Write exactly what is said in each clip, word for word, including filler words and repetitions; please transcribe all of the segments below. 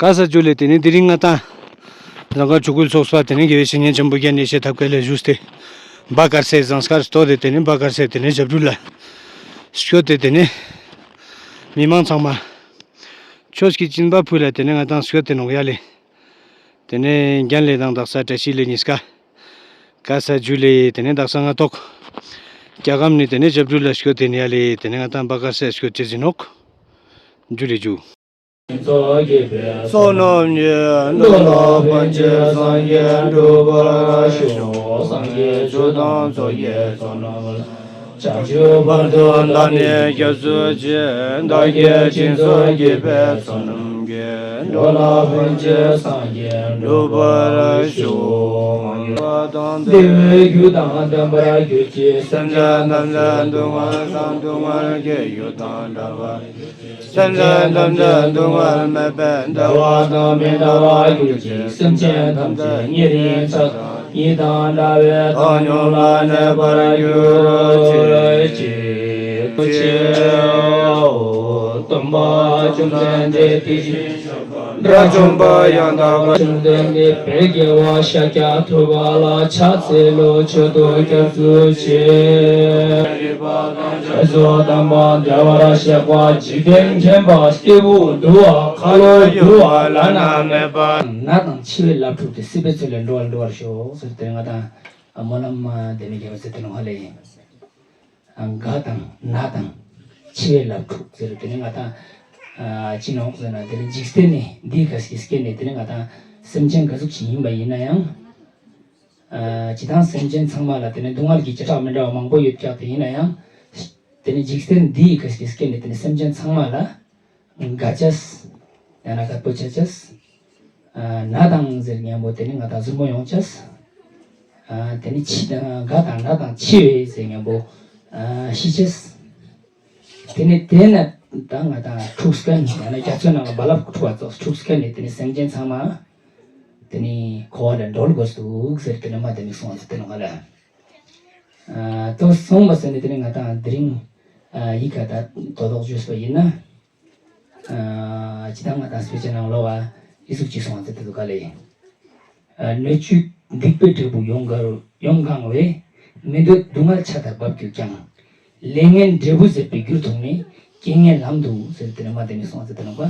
ག་ས་ཇུ་ལེ། དེ་ནས་དེ་རིང་ང་དང་། རང་དགར་ཆོས་སྐུལ་ཚོགས་པ་དེ་ནས་དགེ་བའི་བཤེས་གཉེན་ཆེན་པོ་བརྒྱ་ནས་ཞལ་ཐབས་མཁས་ལ་བཞུགས་ཏེ། སྦ་དཀར་སེ་ཟངས་དཀར་སྟོད་དེ་དེ་ནས་སྦ་དཀར་སེ་དེ་ནས་ཞབས་དྲུང་ལ། སྐྱོད་དེ་དེ་ནས། མི་མང་ཚང་མ། ཆོས་ཀྱི་སྦྱིན་པ་ཕུལ་ལ་དེ་ནས་ང་དང་སྐྱོད་དེ་ནོག་ཡ་ལེ། དེ་ནས་རྒན་ལེ་དང་དག་ས་བཀྲ་ཤིས་ལེ་གཉིས་ཀ། ག་ས་ཇུ་ལེ། དེ་ནས་དག་ས་ང་ཏོག་རྒྱ་གམ་ནས་དེ་ནས་ཞབས་དྲུང་ལ་སྐྱོད་དེ་ནི་ཡ་ལེ། དེ་ནས་ང་དང་སྦ་དཀར་སེ་སྐྱོད་ཅེས་ཟིན་ནོག་ཇུ་ལེ་ཇུ། བསོད་ནམས་ཀྱི་མདོ་ལ་ཕན་ཕྱིར་སངས་རྒྱས་འགྲུབ་པར་ཤོག་སངས་རྒྱས་ཆོས་དང་ཚོགས་ཀྱི་མཚོ་རྣམས་ལ། ཕྱོགས་བཅུ་བར་དུ་བདག་ནི་སྐྱབས་སུ་མཆི། བདག་གིས་སྦྱིན་སོགས་བགྱིས་པའི་བསོད་ནམས་ཀྱིས། འགྲོ་ལ་ཕན་ཕྱིར་སངས་རྒྱས་འགྲུབ་པར་ཤོག་བདེ་བའི་རྒྱུ་དང་ལྡན་པར་གྱུར་ཅིག་སེམས་ཅན་ཐམས་ཅད་སྡུག་བསྔལ་དང་སྡུག་བསྔལ་གྱི་རྒྱུ་དང་བྲལ་བར། སེམས་ཅན་ཐམས་ཅད་སྡུག་བསྔལ་མེད་པའི་བདེ་བ་དང་མི་འབྲལ་བར་གྱུར་ཅིག་སེམས་ཅན་ཐམས་ཅད་ཉེ་རིང་ཆགས་སྡང་གཉིས་དང་བྲལ་བའི་བཏང་སྙོམས་ལ་གནས་པར་གྱུར་ཅིག་སྟོན་པ་བཅོམ་ལྡན་འདས་དེ་བཞིན་གཤེགས་པ་དགྲ་བཅོམ་པ་ཡང་དག་པར། བཅོམ་ལྡན་འདས་དཔལ་རྒྱལ་བ་ཤཱཀྱ་ཐུབ་པ་ལ་ཕྱག་འཚལ་ལོ། མཆོད་དོ་སྐྱབས་སུ་མཆི། ཚོགས་དམ་པ་བདེ་བར་གཤེགས་པ་འཇིག་རྟེན་མཁྱེན་པ་སྐྱེས་བུ་འདུལ་བ་ཁ་ལོ་སྒྱུར་བ་བླ་ན་མེད་པ། ན་དང་འཆི་བའི་ལྷ་ཕྲུག་དེ་སྲིད་པའི་མཚོ་ལས་འགྲོ་བར་འགྲོ་བར་ཤོག་ཟེར་ཏེ་ང་དང་སྨོན་ལམ་དེ་མི་རྒྱལ་བ་ཟེར་ཏེ་ནོ་ཧ་ལེ། དགའ་དང་ན་དང་འཆི་བའི་ལྷ་ཕྲུག་ཟེར་ཏེ་ནི་ང་དང་ཅི་ནོག་ཟེར་ན་དེ་ནི་འཇིག་རྟེན་ནི་འདི་ག་ཞིག་སྐྱེ་ནས་དེ་ནི་ང་དང་སེམས་ཅན་ག་ཟུག་ཅིག་ཡིན་པ་ཡིན་ན་ཡང་། ཨ་ཇི་ལྟར་སེམས་ཅན་ཚང་མ་ལ་དེ་ནི་སྡུག་བསྔལ་གྱི་བྱེ་བྲག་མི་འདྲ་བ་མང་པོ་ཡོད་ཀྱག་དེ་ཡིན་ན་ཡང་། དེ་ནི་འཇིག་རྟེན་འདི་ག་ཞིག་སྐྱེ་ནས་དེ་ནི་སེམས་ཅན་ཚང་མ་ལ་དགའ་ཅེས། ཡང་ན་དགའ་པོ་བྱ་ཅེས། ཨ་ན་དང་ཟེར་མཉམ་པོ་དེ་ནི་ང་དང་གཟུར་མོ་ཡོང་ཅེས། ཨ་དེ་ནི་འཆི་དང་དགའ་དང་ན་དང་འཆི་བའི་ཟེར་མཉམ་པོ་ཨ་ཤི་ཅེས། དེ་ནི་དེ་ན་ད་ང་དང་འཁྲུགས་སྐད་ཡང་ན་རྒྱ་མཚོའི་ནང་ལ་རྦ་རླབས་འཁྲུགས་པ་ཙོགས་འཁྲུགས་སྐད་ནི་དེ་ནི་སེམས་ཅན་ཚང་མ་དེ་ནི་འཁོར་བ་ལས་སྒྲོལ་དགོས་འདུག་ཟེར་དེ་ནི་མ་དེ་ནི་གསུངས་ཟེར་དེ་ནི་ང་ལ། ཨ་དོ་གསུངས་པ་ཟེར་ནི་དེ་ནི་ང་དང་དེ་རིང་ཨ་ཡི་ག་ད་དོ་དོག་བརྗོད་པ་ཡིན་ན། ཨ་ཇི་ལྟར་ང་དང་དཔེ་ཆ་ནང་ལོགས་ཨ་ཨི་ཟུག་ཅིག་གསུངས་ཟེར་དེ་འདུག་ག་ལེ། ཨ་སྣོད་བཅུད་སྡིག་པའི་འབྲས་བུ་ཡོངས་གང་ཡོངས་གང་བས། མི་འདོད་སྡུག་བསྔལ་ཆར་ལྟར་འབབ་གྱུར་ཀྱང་། ལས་ངན་འབྲས་བུ་ཟད་པའི་རྒྱུར་མཐོང་ནས། རྐྱེན་ངན་ལམ་དུ་ཟེར་དེ་ནི་མ་དེ་ནི་གསུངས་ཟེར་དེ་ནི་གོ།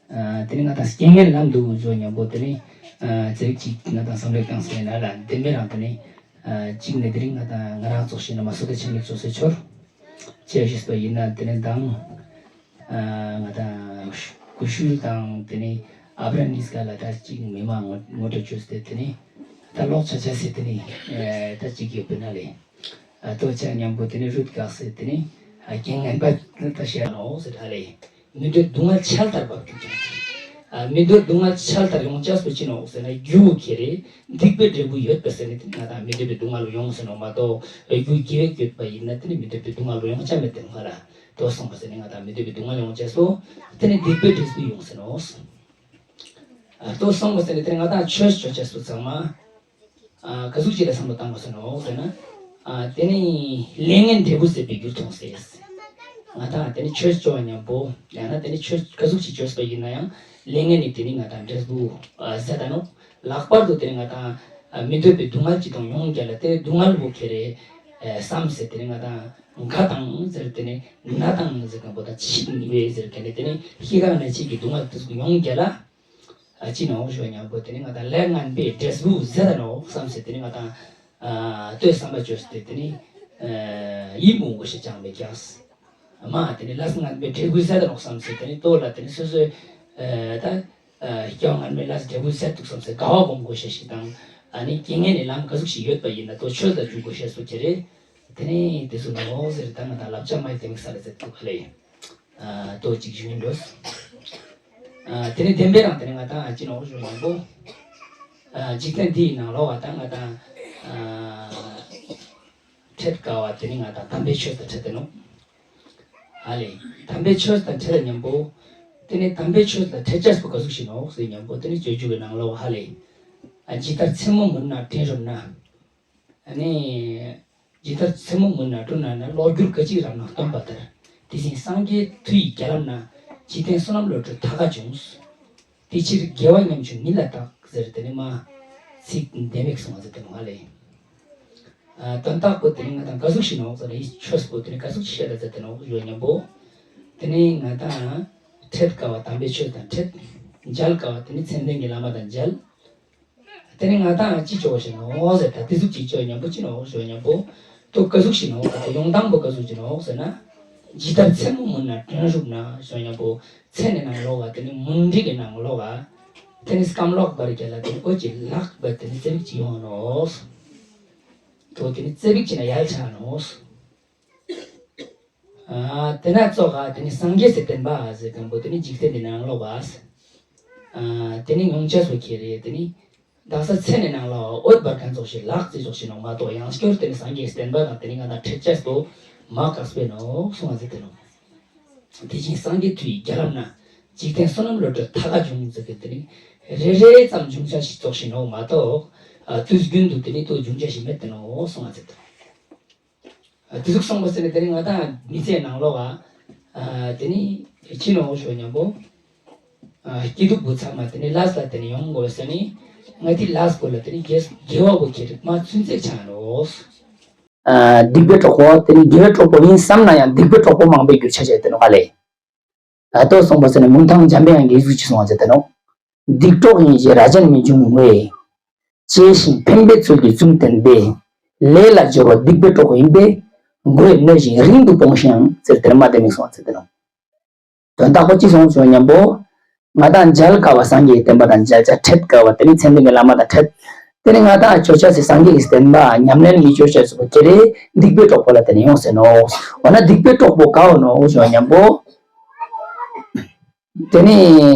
ཨ་དེ་ནི་ང་དང་རྐྱེན་ངན་ལམ་དུ་འཇོག་མཉམ་པོ་དེ་ནི་ཨ་ཙེ་རིག་ཅིག་ང་དང་བསམ་བློ་བཏང་ཟེར་ན་ལ་བདེན་པའི་རང་དེ་ནི་ཨ་གཅིག་ནས་དེ་རིང་ང་དང་ང་རང་ཚོགས་ཤིག་ན་མ་སོ་ཏེ་ཆེན་མིག་ཚོགས་སེ་ཆོར། ཅེས་ཞུས་པ་ཡིན་ན་དེ་ནི་དང་། ང་དང་ཀུ་ཤུ་དང་དེ་ནི་ཨབ་ར་ནིས་ཀ་ལ་ད་ཅིག་མི་མང་ངོ་ངོ་སྤྲོད་བྱོས་ཏེ་དེ་ནི་ད་ལོག་ཆ་ཆ་སེ་དེ་ནི་ད་ཅིག་ཡོད་པའི་ན་ལེ། ལྟོ་ཆ་མཉམ་པོ་དེ་ནི་རུད་གག་སེ་དེ་ནི་རྐྱེན་ངན་པ་ད་བཤད་ནོ་ཟེར་ད་ལེ། མི་འདོད་སྡུག་བསྔལ་ཆར་ལྟར་འབབ་གྱུར་ཀྱང་། མི་འདོད་སྡུག་བསྔལ་ཆར་ལྟར་ཡོང་ཅེས་སུ་ཅི་ནོ་ཟེར་ན་རྒྱུ་བོ་ཁེ་རེ་སྡིག་པའི་འབྲས་བུ་ཡོད་པ་ཟེར་ནི་དེ་ནི་ང་དང་མི་འདོད་པའི་སྡུག་བསྔལ་ལ་ཡོང་ཟེར་ནོ་མ་གཏོགས་རྒྱུ་དགེ་བའི་ཡོད་པ་ཡིན་ན་དེ་ནི་མི་འདོད་པའི་སྡུག་བསྔལ་ལ་ཡོང་ཅེས་མེད་དེ་ནོ་ཧ་ལ། ལྟོ་སོང་པ་ཟེར་ནི་ང་དང་མི་འདོད་པའི་སྡུག་བསྔལ་ཡོང་ཅེས་སོ། དེ་ནི་སྡིག་པའི་འབྲས་བུ་ཡོང་ཟེར་ནོ། ལྟོ་སོང་པ་ཟེར་ནི་དེ་ནི་ང་དང་ཆོས་ཅོ་ཅེས་སོ་ཚང་མ། ག་ཟུག་ཅིག་ལ་བསམ་བློ་བཏང་དགོས་ཟེར་ནོ་ཟེར་ན། དེ་ནི་ལས་ངན་འབྲས་བུ་ཟད་པའི་རྒྱུར་མཐོང་ཟེར། ང་དང་དེ་ནི་ཆོས་ཅོ་བ་མཉམ་པོ་ཡང་ན་དེ་ནི་ཆོས་ག་ཟུག་ཅིག་ཅོས་པ་ཡིན་ན་ཡང་ལས་ངན་ནི་དེ་ནི་ང་དང་འབྲས་བུ་ཟད་ད་ནོ། ལྷག་པར་དུ་དེ་ནི་ང་དང་མི་འདོད་པའི་སྡུག་བསྔལ་ཅིག་དང་ཡོང་རྒྱ་ལ་དེ་སྡུག་བསྔལ་བོ་ཁེ་རེ་བསམ་ཟེར་དེ་ནི་ང་དང་དགའ་དང་ཟེར་དེ་ནི་ན་དང་ཟེར་མཁན་པོ་དང་འཆི་བའི་ཟེར་མཁན་ནི་དེ་ནི་ཤི་གང་ན་འཆི་གི་སྡུག་བསྔལ་དེ་ཚོ་ཡོང་རྒྱ་ལ། ཨ་ཅི་ནོག་ཞུ་མཉམ་པོ་དེ་ནི་ང་དང་ལས་ངན་པའི་འབྲས་བུ་ཟད་ད་ནོག་བསམ་ཟེར་དེ་ནི་ང་དང་ཨ་ལྟོས་བསམ་པ་བཅོས་ཏེ་དེ་ནི་ཨ་ཡིད་མུག་གོ་ཞེས་ཅང་མི་ཀྱག་མ་དེ་ནི་ལས་ངན་པའི་འབྲས་བུ་ཟད་ད་ནོག་བསམ་ཟེར་དེ་ནི་ལྟོ་ལ་དེ་ནི་སོ་སོའི་ཨ་ད་ཨ་སྐྱོ་ངན་པའི་ལས་འབྲས་བུ་ཟད་འདུག་བསམ་ཟེར་དགའ་བ་སྒོམ་གོ་ཞེས་ཤིག་དང་ཨ་ནི་རྐྱེན་ངན་ནི་ལམ་ག་ཟུག་ཞིག་ཡོད་པ་ཡིན་ན་ལྟོ་ཆོས་ལ་འཇུག་གོ་ཞེས་སོ་ཁྱེར་རེ། དེ་ནས་དེ་ཚོ་ནོ་ཟེར་ད་ང་དང་བསླབ་བྱ་མ་ཡི་དེ་མིག་ས་ལ་ཟེར་ཐུབ་ག་ལེ། ཨ་ལྟོ་གཅིག་ཞུ་ཡིན་འགྲོ། ཨ་དེ་ནས་བདེན་པའི་རང་དེ་ནས་ང་དང་ཨ་ཅི་ནོ་ཞུ་ཡིན་པོ། ཨ་འཇིག་རྟེན་འདི་ཡི་ནང་ལོགས་བ་དང་ང་དང་ཨ་འཕྲད་དཀའ་བ་དེ་ནས་ང་དང་དམ་པའི་ཆོས་དང་འཕྲད་དེ་ནོ། ཧ་ལེ། དམ་པའི་ཆོས་དང་འཕྲད་མཉམ་པོ། དེ་ནས་དམ་པའི་ཆོས་དང་འཕྲད་ཅེས་པོ་ག་ཟུག་ཞིག་ནོ་ཟེར་མཉམ་པོ་དེ་ནས་སྤྱོད་འཇུག་གི་ནང་ལོགས་ཧ་ལེ། ཨ་ཇི་ལྟར་མཚན་མོ་མུན་ནག་སྤྲིན་རུམ་ན། ཨ་ནི། ཇི་ལྟར་མཚན་མོ་མུན་ནག་སྤྲིན་རུམ་ན་གློག་འགྱུར་ག་ཅིག་རབ་སྣང་སྟོན་པ་ལྟར། དེ་བཞིན་སངས་རྒྱས་མཐུ་ཡི་རྒྱ་ལམ་ན། འཇིག་རྟེན་བསོད་ནམས་བློ་གྲོས་མཐའ་ཁ་འབྱུང་། དེ་ཕྱིར་དགེ་བ་ཉམ་ཆུང་ཉིད་ལ་བརྟག་ཟེར་དེ་ནི་མ་ཚིག་འདི་མིག་སོང་བ་ཟེར་དེ་ནོ་ཧ་ལེ། ཨ་དོན་དག་པོ་དེ་ནི་ང་དང་ག་ཟུག་ཤི་ནོ་ཟེར་ཡི་ཆོས་པོ་དེ་ནི་ག་ཟུག་ཤི་ཤེས་ད་ཟེར་དེ་ནོ་ཞོ་ཉམ་པོ། དེ་ནི་ང་དང་ཁྲེད་དཀའ་བ་དམ་པའི་ཆོས་དང་ཁྲེད། མཇལ་དཀའ་བ་དེ་ནི་མཚན་ལྡན་གྱི་བླ་མ་དང་མཇལ། དེ་ནི་ང་དང་ཅི་ཆོག་ཤི་ནོ་ཟེར་ད་དེ་ཟུག་ཅིག་ཆོག་ཉམ་པོ་ཅི་ནོ་ཞོ་ཉམ་པོ། དུ་ག་ཟུག་ཤི་ནོ་ཟེར་ད་ཡོང་དང་པོ་ག་ཟུག་ཅི་ནོ་ཟེར་ན། ཇི་ལྟར་མཚན་མོ་མུན་ནག་དྲོན་རུབ་ན་ཞོ་ཉམ་པོ། མཚན་ནི་ནང་ལོག་ག་དེ་ནི་མུན་དིག་གི་ནང་ལོག་ག་དེ་ནི་སྐམ་ལོག་བར་གྱི་ལ་དེ་ནི་ཨོ་ཅི་ལག་བར་དེ་ནི་ཙེ་བིག་ཅི་ཡོང་ནོ། དོ་དེ་ནི་ཙེ་བིག་ཅི་ན་ཡལ་ཆ་ནོ། ཨ་དེ་ན་ཙོག་ག་དེ་ནི་སངས་རྒྱས་སི་བསྟན་པ་ཟེར་མཁན་པོ་དེ་ནི་འཇིག་རྟེན་དེ་ནང་ལོག་ག་ཨ་དེ་ནི་ངོང་ཆ་སོ་ཁྱེར་རེ་དེ་ནི་དག་ས་མཚན་ནི་ནང་ལོག་ཨོད་བར་མཁན་ཙོག་ཤི་ལག་ཙེ་ཙོག་ཤི་ནོ་མ་གཏོགས་ཡང་སྐྱོར་དེ་ནི་སངས་རྒྱས་སི་བསྟན་པ་དང་དེ་ནི་ང་དང་ཁྲེད་ཆ་སོ་མ་དཀགས་པས་ནོ་གསུང་བ་ཟེར་དེ་ནོ། དེ་བཞིན་སངས་རྒྱས་མཐུ་ཡིས་རྒྱ་ལམ་ན། འཇིག་རྟེན་བསོད་ནམས་བློ་གྲོས་མཐའ་དག་འབྱུང་ཟེར་གི་དེ་ནི་རེ་རེ་ཙམ་འབྱུང་ཆ་ཞིག་ཙོག་ཤི་ནོ་མ་གཏོགས་ཨ་དུས་རྒྱུན་དུ་དེ་ནི་དུ་འབྱུང་ཆ་ཞིག་མེད་དེ་ནོ་གསུང་བ་ཟེར་དོ། ཨ་དེ་ཟུག་གསུངས་པ་ཟེར་ནས་དེ་ནི་ང་དང་མི་ཚེ་ནང་ལོག་ག་ཨ་དེ་ནི་ཅི་ནོ་ཞོ་ཉམ་པོ། ཨ་སྐྱིད་སྡུག་པོ་ཚང་མ་དེ་ནི་ལས་ལ་དེ་ནི་ཡོང་དགོས་ཟེར་ནི། ང་དེ་ལས་པོ་ལ་དེ་ནི་དགེ་དགེ་བ་པོ་ཁྱེར་མ་ཚུན་ཚད་ཆགས་ནོ། ཨ་སྡིག་པའི་གྲོགས་པོ་དེ་ནི་དགེ་བའི་གྲོགས་པོ་ཡིན་བསམ་ན་ཡང་སྡིག་པའི་གྲོགས་པོ་མང་པོའི་རྒྱུར་ཆ་བྱས་དེ་ནོ་ཧ་ལེ། ཨ་ལྟོ་གསུངས་པ་ཟེར་ནས་མུན་ཐང་འཇམ་པའི་དབྱངས་ཀྱིས་གཟུགས་ཀྱི་གསུང་བ་ཟེར་ཏེ་ནོ། སྡིག་གྲོགས་ཡིན་ཞེས་རྭ་ཅན་མི་འབྱུང་བས། གཅེས་ཤིང་ཕན་པའི་ཚུལ་གྱིས་བཙུན་བསྟེན་པས། ལས་ལ་སྦྱོར་བ་སྡིག་པའི་གྲོགས་ཡིན་པས། མགོས་གནོད་ཅིང་རིང་དུ་སྤོང་ཞིང་ཟེར་དེར་མ་དེ་མིག་གསུང་བ་ཟེར་ཏེ་ནོ། དོན་དག་པོ་ཅི་གསུངས་བྱུང་སྙམ་པོ། ང་དང་མཇལ་དཀའ་བ་སངས་རྒྱས་ཀྱི་བསྟན་པ་དང་མཇལ་ཆ་ཁྲེད་དཀའ་བ་དེ་ནི་མཚན་ལྡན་གྱི་བླ་མ་དང་ཁྲེད། དེ་ནི་ང་དང་ཆོས་ཆ་སི་སངས་རྒྱས་ཀྱི་བསྟན་པ་ཉམས་ལེན་མི་ཆོས་ཆ་སི་བོ་ཁྱེར་རེ་སྡིག་པའི་གྲོགས་པོ་ལ་དེ་ནི་ཡོང་ཟེར་ནོ། འོ་ན་སྡིག་པའི་གྲོགས་པོ་ག་བོ་ནོ་བྱུང་སྙམ་པོ། དེ་ནི་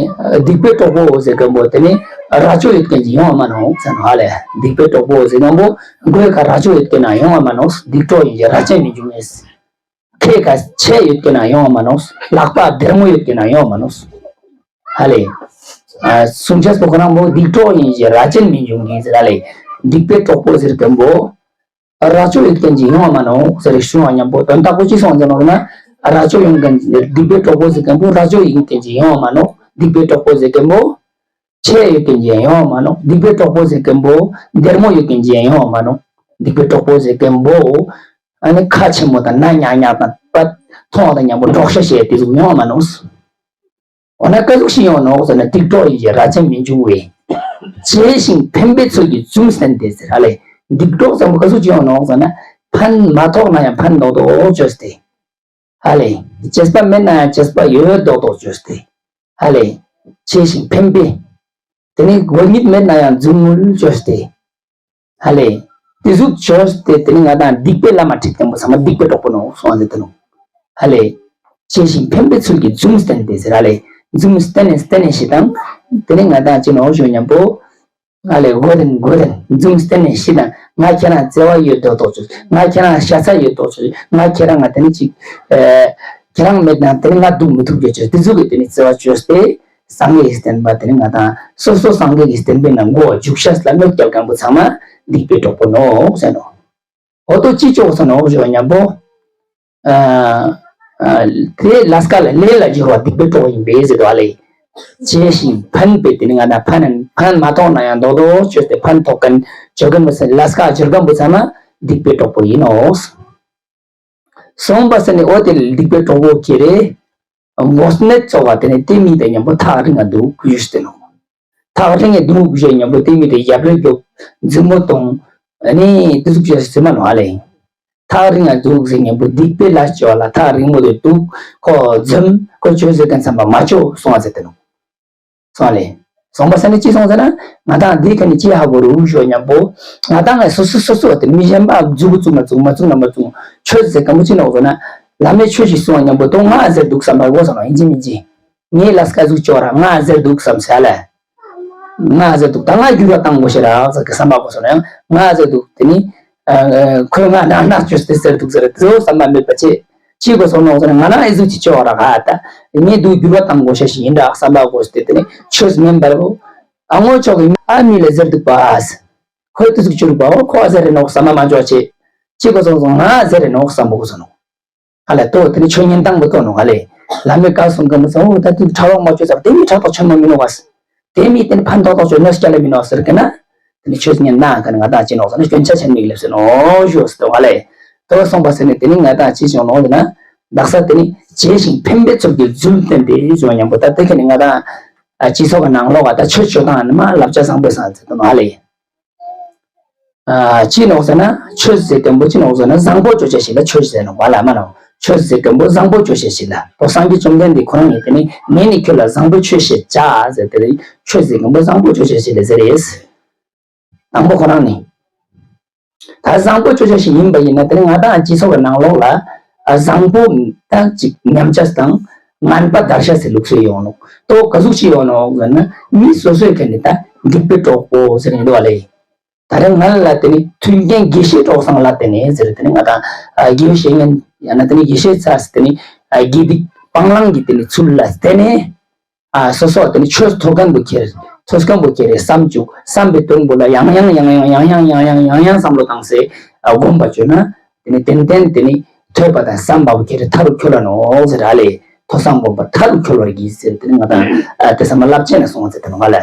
སྡིག་པའི་གྲོགས་པོ་ཟེར་མཁན་པོ་དེ་ནི་རྭ་ཅོ་ཡོད་མཁན་གྱི་ཡོང་བ་མ་ནོ་ཟེར་ནོ་ཧ་ལེ། སྡིག་པའི་གྲོགས་པོ་ཟེར་མཁན་པོ་མགོའི་ཁ་རྭ་ཅོ་ཡོད་མཁན་ན་ཡོང་བ་མ་ནོ། སྡིག་གྲོགས་ཡིན་གྱི་རྭ་ཅན་མི་འབྱུང་ངེས། ཁའི་ཁ་ཆས་ཡོད་མཁན་ན་ཡོང་བ་མ་ནོ། ལག་པ་སྡེར་མོ་ཡོད་མཁན་ན་ཡོང་བ་མ་ནོ། ཧ་ལེ། ཨ་གསུང་ཆས་པོ་ཁོ་རང་པོ་སྡིག་གྲོགས་ཡིན་གྱི་རྭ་ཅན་མི་འབྱུང་ངེས་ཟེར་ཧ་ལེ། སྡིག་པའི་གྲོགས་པོ་ཟེར་མཁན་པོ། རྭ་ཅོ་ཡོད་མཁན་གྱི་ཡོང་བ་མ་ནོ་ཟེར་ཞུ་བ་སྙམ་པོ། དོན་དག་པོ་ཅི་གསུངས་ཀྱི་ནོ་ན། རྭ་ཅོ་ཡོད་མཁན་གྱི་སྡིག་པའི་གྲོགས་པོ་ཟེར་མཁན་པོ་རྭ་ཅོ་ཡོད་མཁན་གྱི་ཡོང་བ་མ་ནོ། སྡིག་པའི་གྲོགས་པོ་ཟེར་མཁན་པོ། ཆས་ཡོད་མཁན་གྱི་ཡོང་བ་མ་ནོ། སྡིག་པའི་གྲོགས་པོ་ཟེར་མཁན་པོ། སྡེར་མོ་ཡོད་མཁན་གྱི་ཡོང་བ་མ་ནོ། སྡིག་པའི་གྲོགས་པོ་ཟེར་མཁན་པོ། ཨ་ནི་ཁ་ཆེན་མོ་དང་སྣ་ཉག་ཉག་དང་པད་མཐོང་བ་དང་མཉམ་པོ་འགྲོགས་ཤ་བྱས་དེ་ཟུག་ཡོང་བ་མ་ནོ། འོ་ན་ག་ཟུག་ཤིག་ཡོང་ནོག་ཟེར་ན། སྡིག་གྲོགས་ཡིན་གྱི་རྭ་ཅན་མི་འབྱུང་བས། གཅེས་ཤིང་ཕན་པའི་ཚུལ་གྱིས་བཙུན་བསྟེན་ཏེ་ཟེར་ཧ་ལེ། སྡིག་གྲོགས་ཙམ་པོ་ག་ཟུག་ཅིག་ཡོང་ནོག་ཟེར་ན། ཕན་མ་ཐོགས་ན་ཡང་ཕན་རྡོག་རྡོག་བཅོས་ཏེ། ཧ་ལེ། གཅེས་པ་མེད་ན་ཡང་གཅེས་པ་ཡོད་རྡོག་རྡོག་བཅོས་ཏེ། ཧ་ལེ། གཅེས་ཤིང་ཕན་པའི། དེ་ནི་མགོ་རྙིད་མེད་ན་ཡང་རྫུན་དངུལ་བཅོས་ཏེ། ཧ་ལེ། དེ་ཟུག་བྱས་ཏེ་དེ་ནི་ང་དང་སྡིག་པའི་བླ་མ་ཁྲིད་མཁན་པོ་ཚང་མ་སྡིག་པའི་གྲོགས་པོ་ནོ་གསུངས་ཏེ་དེ་ནོ། ཧ་ལེ། གཅེས་ཤིང་ཕན་པའི་ཚུལ་གྱིས་འཛུམ་བསྟན་ཏེ་ཟེར་ཧ་ལེ། འཛུམ་བསྟན་ནས་བསྟན་ནས་ཤི་དང་། དེ་ནི་ང་དང་ཅི་ནོ་ཞུ་སྙམ་པོ། ཧ་ལེ་མགོ་དེ་མགོ་དེ་འཛུམ་བསྟན་ནས་ཤི་དང་། ང་ཁྱེད་རང་བརྩེ་བ་ཡོད་མདོག་མདོག་བྱོས། ང་ཁྱེད་རང་ཤ་ཚ་ཡོད་མདོག་བྱོས། ང་ཁྱེད་རང་ང་དེ་ནི་ཅིག་ཨེ། ཁྱེད་རང་མེད་ན་དེ་ནི་ང་འདུག་མི་ཐུབ་རྒྱུ་བྱོས། དེ་ཟུག་གི་དེ་ནི་བརྩེ་བ་བཅོས་ཏེ། སངས་རྒྱས་ཀྱི་བསྟན་པ་དེ་ནི་ང་དང་སོ་སོ་སངས་རྒྱས་ཀྱི་བསྟན་པའི་ནང་མགོ་འཇུག་ཤེས་ལ་གནོད་སྐྱེལ་མཁན་པོ་ཚང་མ་སྡིག་པའི་གྲོགས་པོ་ནོ་ཟེར་ནོ། འོ་ཏོ་ཅི་ཅོག་ཟེར་ནོ་ཞུ་སྙམ་པོ། ཨ་ཨ་དེ་ལས་ཀ་ལ་ལས་ལ་སྦྱོར་བ་སྡིག་པའི་གྲོགས་ཡིན་པས་ཟེར་དོ་ཨ་ལེ། གཅེས་ཤིང་ཕན་པའི་དེ་ནི་ང་དང་ཕན་ཕན་མ་ཐོགས་ན་ཡང་རྡོག་རྡོག་བཅོས་ཏེ་ཕན་ཐོགས་མཁན་བཅོ་མཁན་པོ་ཟེར་ལས་ཀ་སྦྱོར་མཁན་པོ་ཚང་མ་སྡིག་པའི་གྲོགས་པོ་ཡིན་ནོ། གསུངས་པ་ཟེར་ནས་འོ་དེ་སྡིག་པའི་གྲོགས་པོ་ཁྱེར་རེ། མགོ་ནད་ཙོག་པ་དེ་ནི་དེ་མི་དེ་མཉམ་པོ་ཐག་རིང་ང་འདུག་ཞུས་ཏེ་ནོ། ཐག་རིང་ང་འདུག་ཞུས་མཉམ་པོ་དེ་མི་དེ་རྒྱབ་རི་རྒྱོབ་འཛུམ་མོ་གཏོང་། ཨ་ནི་དེ་ཟུག་བྱས་ཟེར་མ་ནོ་ཨ་ལེ། ཐག་རིང་ང་འདུག་ཟེར་མཉམ་པོ་སྡིག་པའི་ལས་བྱས་པ་ལ་ཐག་རིང་མོ་དེ་འདུག་ཁོ་འཛུམ་ཁོ་བྱོས་ཟེར་མཁན་ཚང་མ་མ་བྱོས་གསུངས་པ་ཟེར་ཏེ་ནོ། སོང་ལེ། སོང་པ་ས་ནི་ཅི་སོང་ཟེར་ན། ང་དང་འདི་ཁ་ནི་ཅི་ཧ་གོ་རུ་ཞོ་སྙམ་པོ། ང་དང་ངས་སོ་སོ་སོ་སོ་དེ་མི་གཞན་པ་བཙུགས་བཙུགས་མ་བཙུགས་མ་བཙུགས་ན་མ་བཙུགས། ཆོས་ཟེར་ག་མོ་ཅི་ནོག་ཟེར་ན། བླ་མས་ཆོས་ཤིག་གསུང་བ་སྙམ་པོ་དོ་ང་ཟེར་འདུག་བསམ་པ་གོ་སོང་ནོ་ཡིན་གཅིག་མིན་གཅིག་ངའི་ལས་ཀ་ཟུག་ཅོག་ར་ང་ཟེར་འདུག་བསམ་ཟེར་ལེ། ང་ཟེར་འདུག་ད་ང་འགྱུར་བ་བཏང་དགོས་ཤེས་ར་ཟེར་གི་བསམ་པ་གོ་སོང་ནོ་ཡང་ང་ཟེར་འདུག་དེ་ནི། ཁོས་ང་ན་ན་ཆོས་དེ་ཟེར་འདུག་ཟེར་དེ་བསམ་པ་མེད་པ་ཆེ། ཅི་གོ་སོང་ནོ་ཟེར་ན་ང་རང་ཨེ་ཟུག་ཅིག་ཅོག་ར་ག་ད། ངས་འདུག་འགྱུར་བ་བཏང་དགོས་ཤེས་ཤིག་ཡིན་འདྲ་བསམ་པ་གོ་སྟེ་དེ་ནི་ཆོས་མིན་པར་བོ། ཨ་ངོ་ཅོག་གི་ཨ་མི་ལ་ཟེར་འདུག་པ། ཁོས་དེ་ཟུག་ཅོ་རུག་པའོ་ཁོ་ཨ་ཟེར་རེ་ནོག་བསམ་པ་མ་ཅོག་ཆེ། ཅི་གོ་སོང་སོང་ང་ཟེར་རེ་ནོག་བསམ་པ་གོ་སོང་ནོ། ཧ་ལས་ཏོ་དེ་ནི་ཆོས་ཉན་སྟངས་པོ་ཏོ་ནོ་ཧ་ལས། བླ་མས་བཀའ་གསུང་གི་མི་ཚོ་འོ་ད་དུ་ཕྲ་བ་མ་ཅོ་ཟེར་དེ་མི་ཕྲག་དོག་ཆེན་མོ་མི་ནོ་བ། དེ་མི་དེ་ནི་ཕན་ཐོགས་ཐོགས་ཆོས་གནོད་སྐྱེལ་ལ་མི་ནོག་ཟེར་གི་ན། དེ་ནི་ཆོས་ཉན་ན་ག་ནི་ང་དང་ཅི་ནོག་ཟེར་ན་སྐྱོན་ཆ་ཆེན་མིག་ལེབ་ཟེར་ནོ་ཞུ་ཟེར་དོ་ཧ་ལེ། དོ་སོང་པ་ཟེར་ནི་དེ་ནི་ང་དང་ཅི་བྱུང་ནོག་ཟེར་ན། དག་ས་དེ་ནི་བྱས་ཤིང་ཕན་པའི་ཚུལ་གྱིས་རྫུན་བསྟན་ཏེ་ཞུ་བ་མཉམ་པོ་ད་དེ་ཁ་ནི་ང་དང་སྤྱི་ཚོགས་ཀྱི་ནང་ལོགས་ཀ་ད་ཆོས་ཆོས་དང་ནི་མ་བསླབ་བྱ་བཟང་པོའི་སང་ཟེར་དོ་ནོ་ཧ་ལེ། ཅི་ནོག་ཟེར་ན་ཆོས་ཟེར་དོན་པོ་ཅི་ནོག་ཟེར་ན་བཟང་པོ་ཅོ་ཅེས་ཤིག་ལ་ཆོས་ཟེར་ནོག་པ་ལ་མ་ནོག་ཆོས་ཟེར་དོན་པོ་བཟང་པོ་ཅོ་ཅེས་ཤིག་ལ་དོ་སངས་རྒྱས་བཅོམ་ལྡན་འདས་ཁོ་རང་ངས་དེ་ནི་ངས་ནི་ཁྱོད་ལ་བཟང་པོའི་ཆོས་བཤད་བྱ་ཟེར་དེ་ནི་ཆོས་ཟེར་དོན་པོ་བཟང་པོ་ཅོ་ཅེས་ཤིག་ལ་ཟེར་རེད། དང་པོ་ཁོ་རང་ནི། ད་བཟང་པོ་ཅོ་ཅེས་ཤིག་ཡིན་པ་ཡིན་ན་དེ་ནི་ང་དང་སྤྱི་ཚོགས་ཀྱི་ནང་ལོགས་ལ་བཟང་པོ་ད་ཅིག་ཉམས་ཆག་དང་ངན་པ་དར་ཤ་ཟེར་ལུགས་སྲོལ་ཡོང་ནོག་དོ་ག་ཟུག་ཅིག་ཡོང་ནོག་ཟེར་ན་མི་སོ་སོའི་ཁ་ནི་ད་འགྲིག་པའི་གྲོགས་པོ་ཟེར་ཡིན་འདུག་བ་ལེ། ད་རེས་ང་ལ་དེ་ནི་མཐུན་རྐྱེན་དགེ་བཤེས་གྲོགས་བཟང་ལ་བརྟེན་ནས་ཟེར་དེ་ནི་ང་དང་ཨ་དགེ་བའི་བཤེས་གཉེན་ཡང་ན་དེ་ནི་དགེ་བཤེས་ཚ་ཟེར་དེ་ནི་ཨ་དགེ་སྡིག་སྤང་བླང་གི་དེ་ནི་ཚུལ་ལ་བརྟེན་ནས་ཨ་སོ་སོ་དེ་ནི་ཆོས་ཐོབ་མཁན་པོ་ཁྱེར་ཐོས་མཁན་པོ་ཁྱེར་བསམ་བཅུག་བསམ་པའི་དོན་པོ་ལ་ཡང་ཡང་ཡང་ཡང་བསམ་བློ་བཏང་སེ་ཨ་སྒོམ་པ་བཅོས་ན་དེ་ནི་ཏན་ཏན་དེ་ནི་ཐོས་པ་དང་བསམ་པ་པོ་ཁྱེར་མཐའ་རུ་འཁྱོལ་ལ་ནོག་ཟེར་ཨ་ལེ། ཐོས་བསམ་སྒོམ་པ་མཐའ་རུ་འཁྱོལ་བར་གྱིས་ཟེར་དེ་ནི་ང་དང་ཨ་དེ་ཚང་མ་བསླབ་བྱ་ནས་སོང་ཟེར་དེ་ནི་ང་ལ།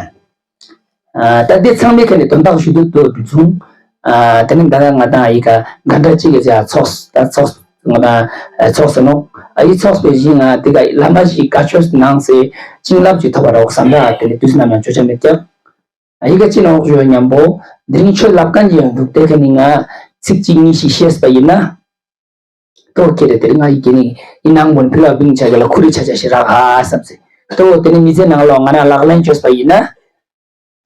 ཨ་ད་འདི་ཚང་མའི་ཁ་ནས་དོན་དག་ཞུ་དུས་དུ་བཟུང་། ཨ་དེ་ནི་ད་ང་དང་ཡི་ག་ག་འདྲ་ཅིག་གི་ཚོགས་ད་ཚོགས་ང་དང་ཚོགས་ཟེར་ནོག་ཨ་ཡི་ཚོགས་པའི་གཞི་ང་དེ་ག་བླ་མ་ཞིག་བཀའ་ཆོས་གནང་སེ་བྱིན་རླབས་ཀྱི་ཐོབ་པ་རོགས་བསམ་པ་དེ་ནི་དུས་ནམ་ཡང་ཆོག་ཆ་མེད་ཀྱང་། ཨ་ཡི་ག་ཅི་ནོག་ཞུ་མཉམ་པོ་འདི་རིང་ཆོས་ལབ་མཁན་གྱི་ཡང་འདུག་དེ་ཁ་ནི་ང་ཚིག་གཅིག་གཉིས་ཤིག་བཤད་པ་ཡིན་ན། ཏོ་ཁྱེད་རེ་དེར་ང་ཡི་གེ་ནི་ཡིན་ནང་མོན་ཕི་ལ་བིང་ཆ་ག་ལ་ཁུ་རི་ཆ་ཆ་ཞེ་རག་ཧ་བསམ་སེ། ཏོ་དེ་ནི་མི་ཚེ་ནང་ལོགས་ང་ན་ལག་ལེན་བཅོས་པ་ཡིན་ན།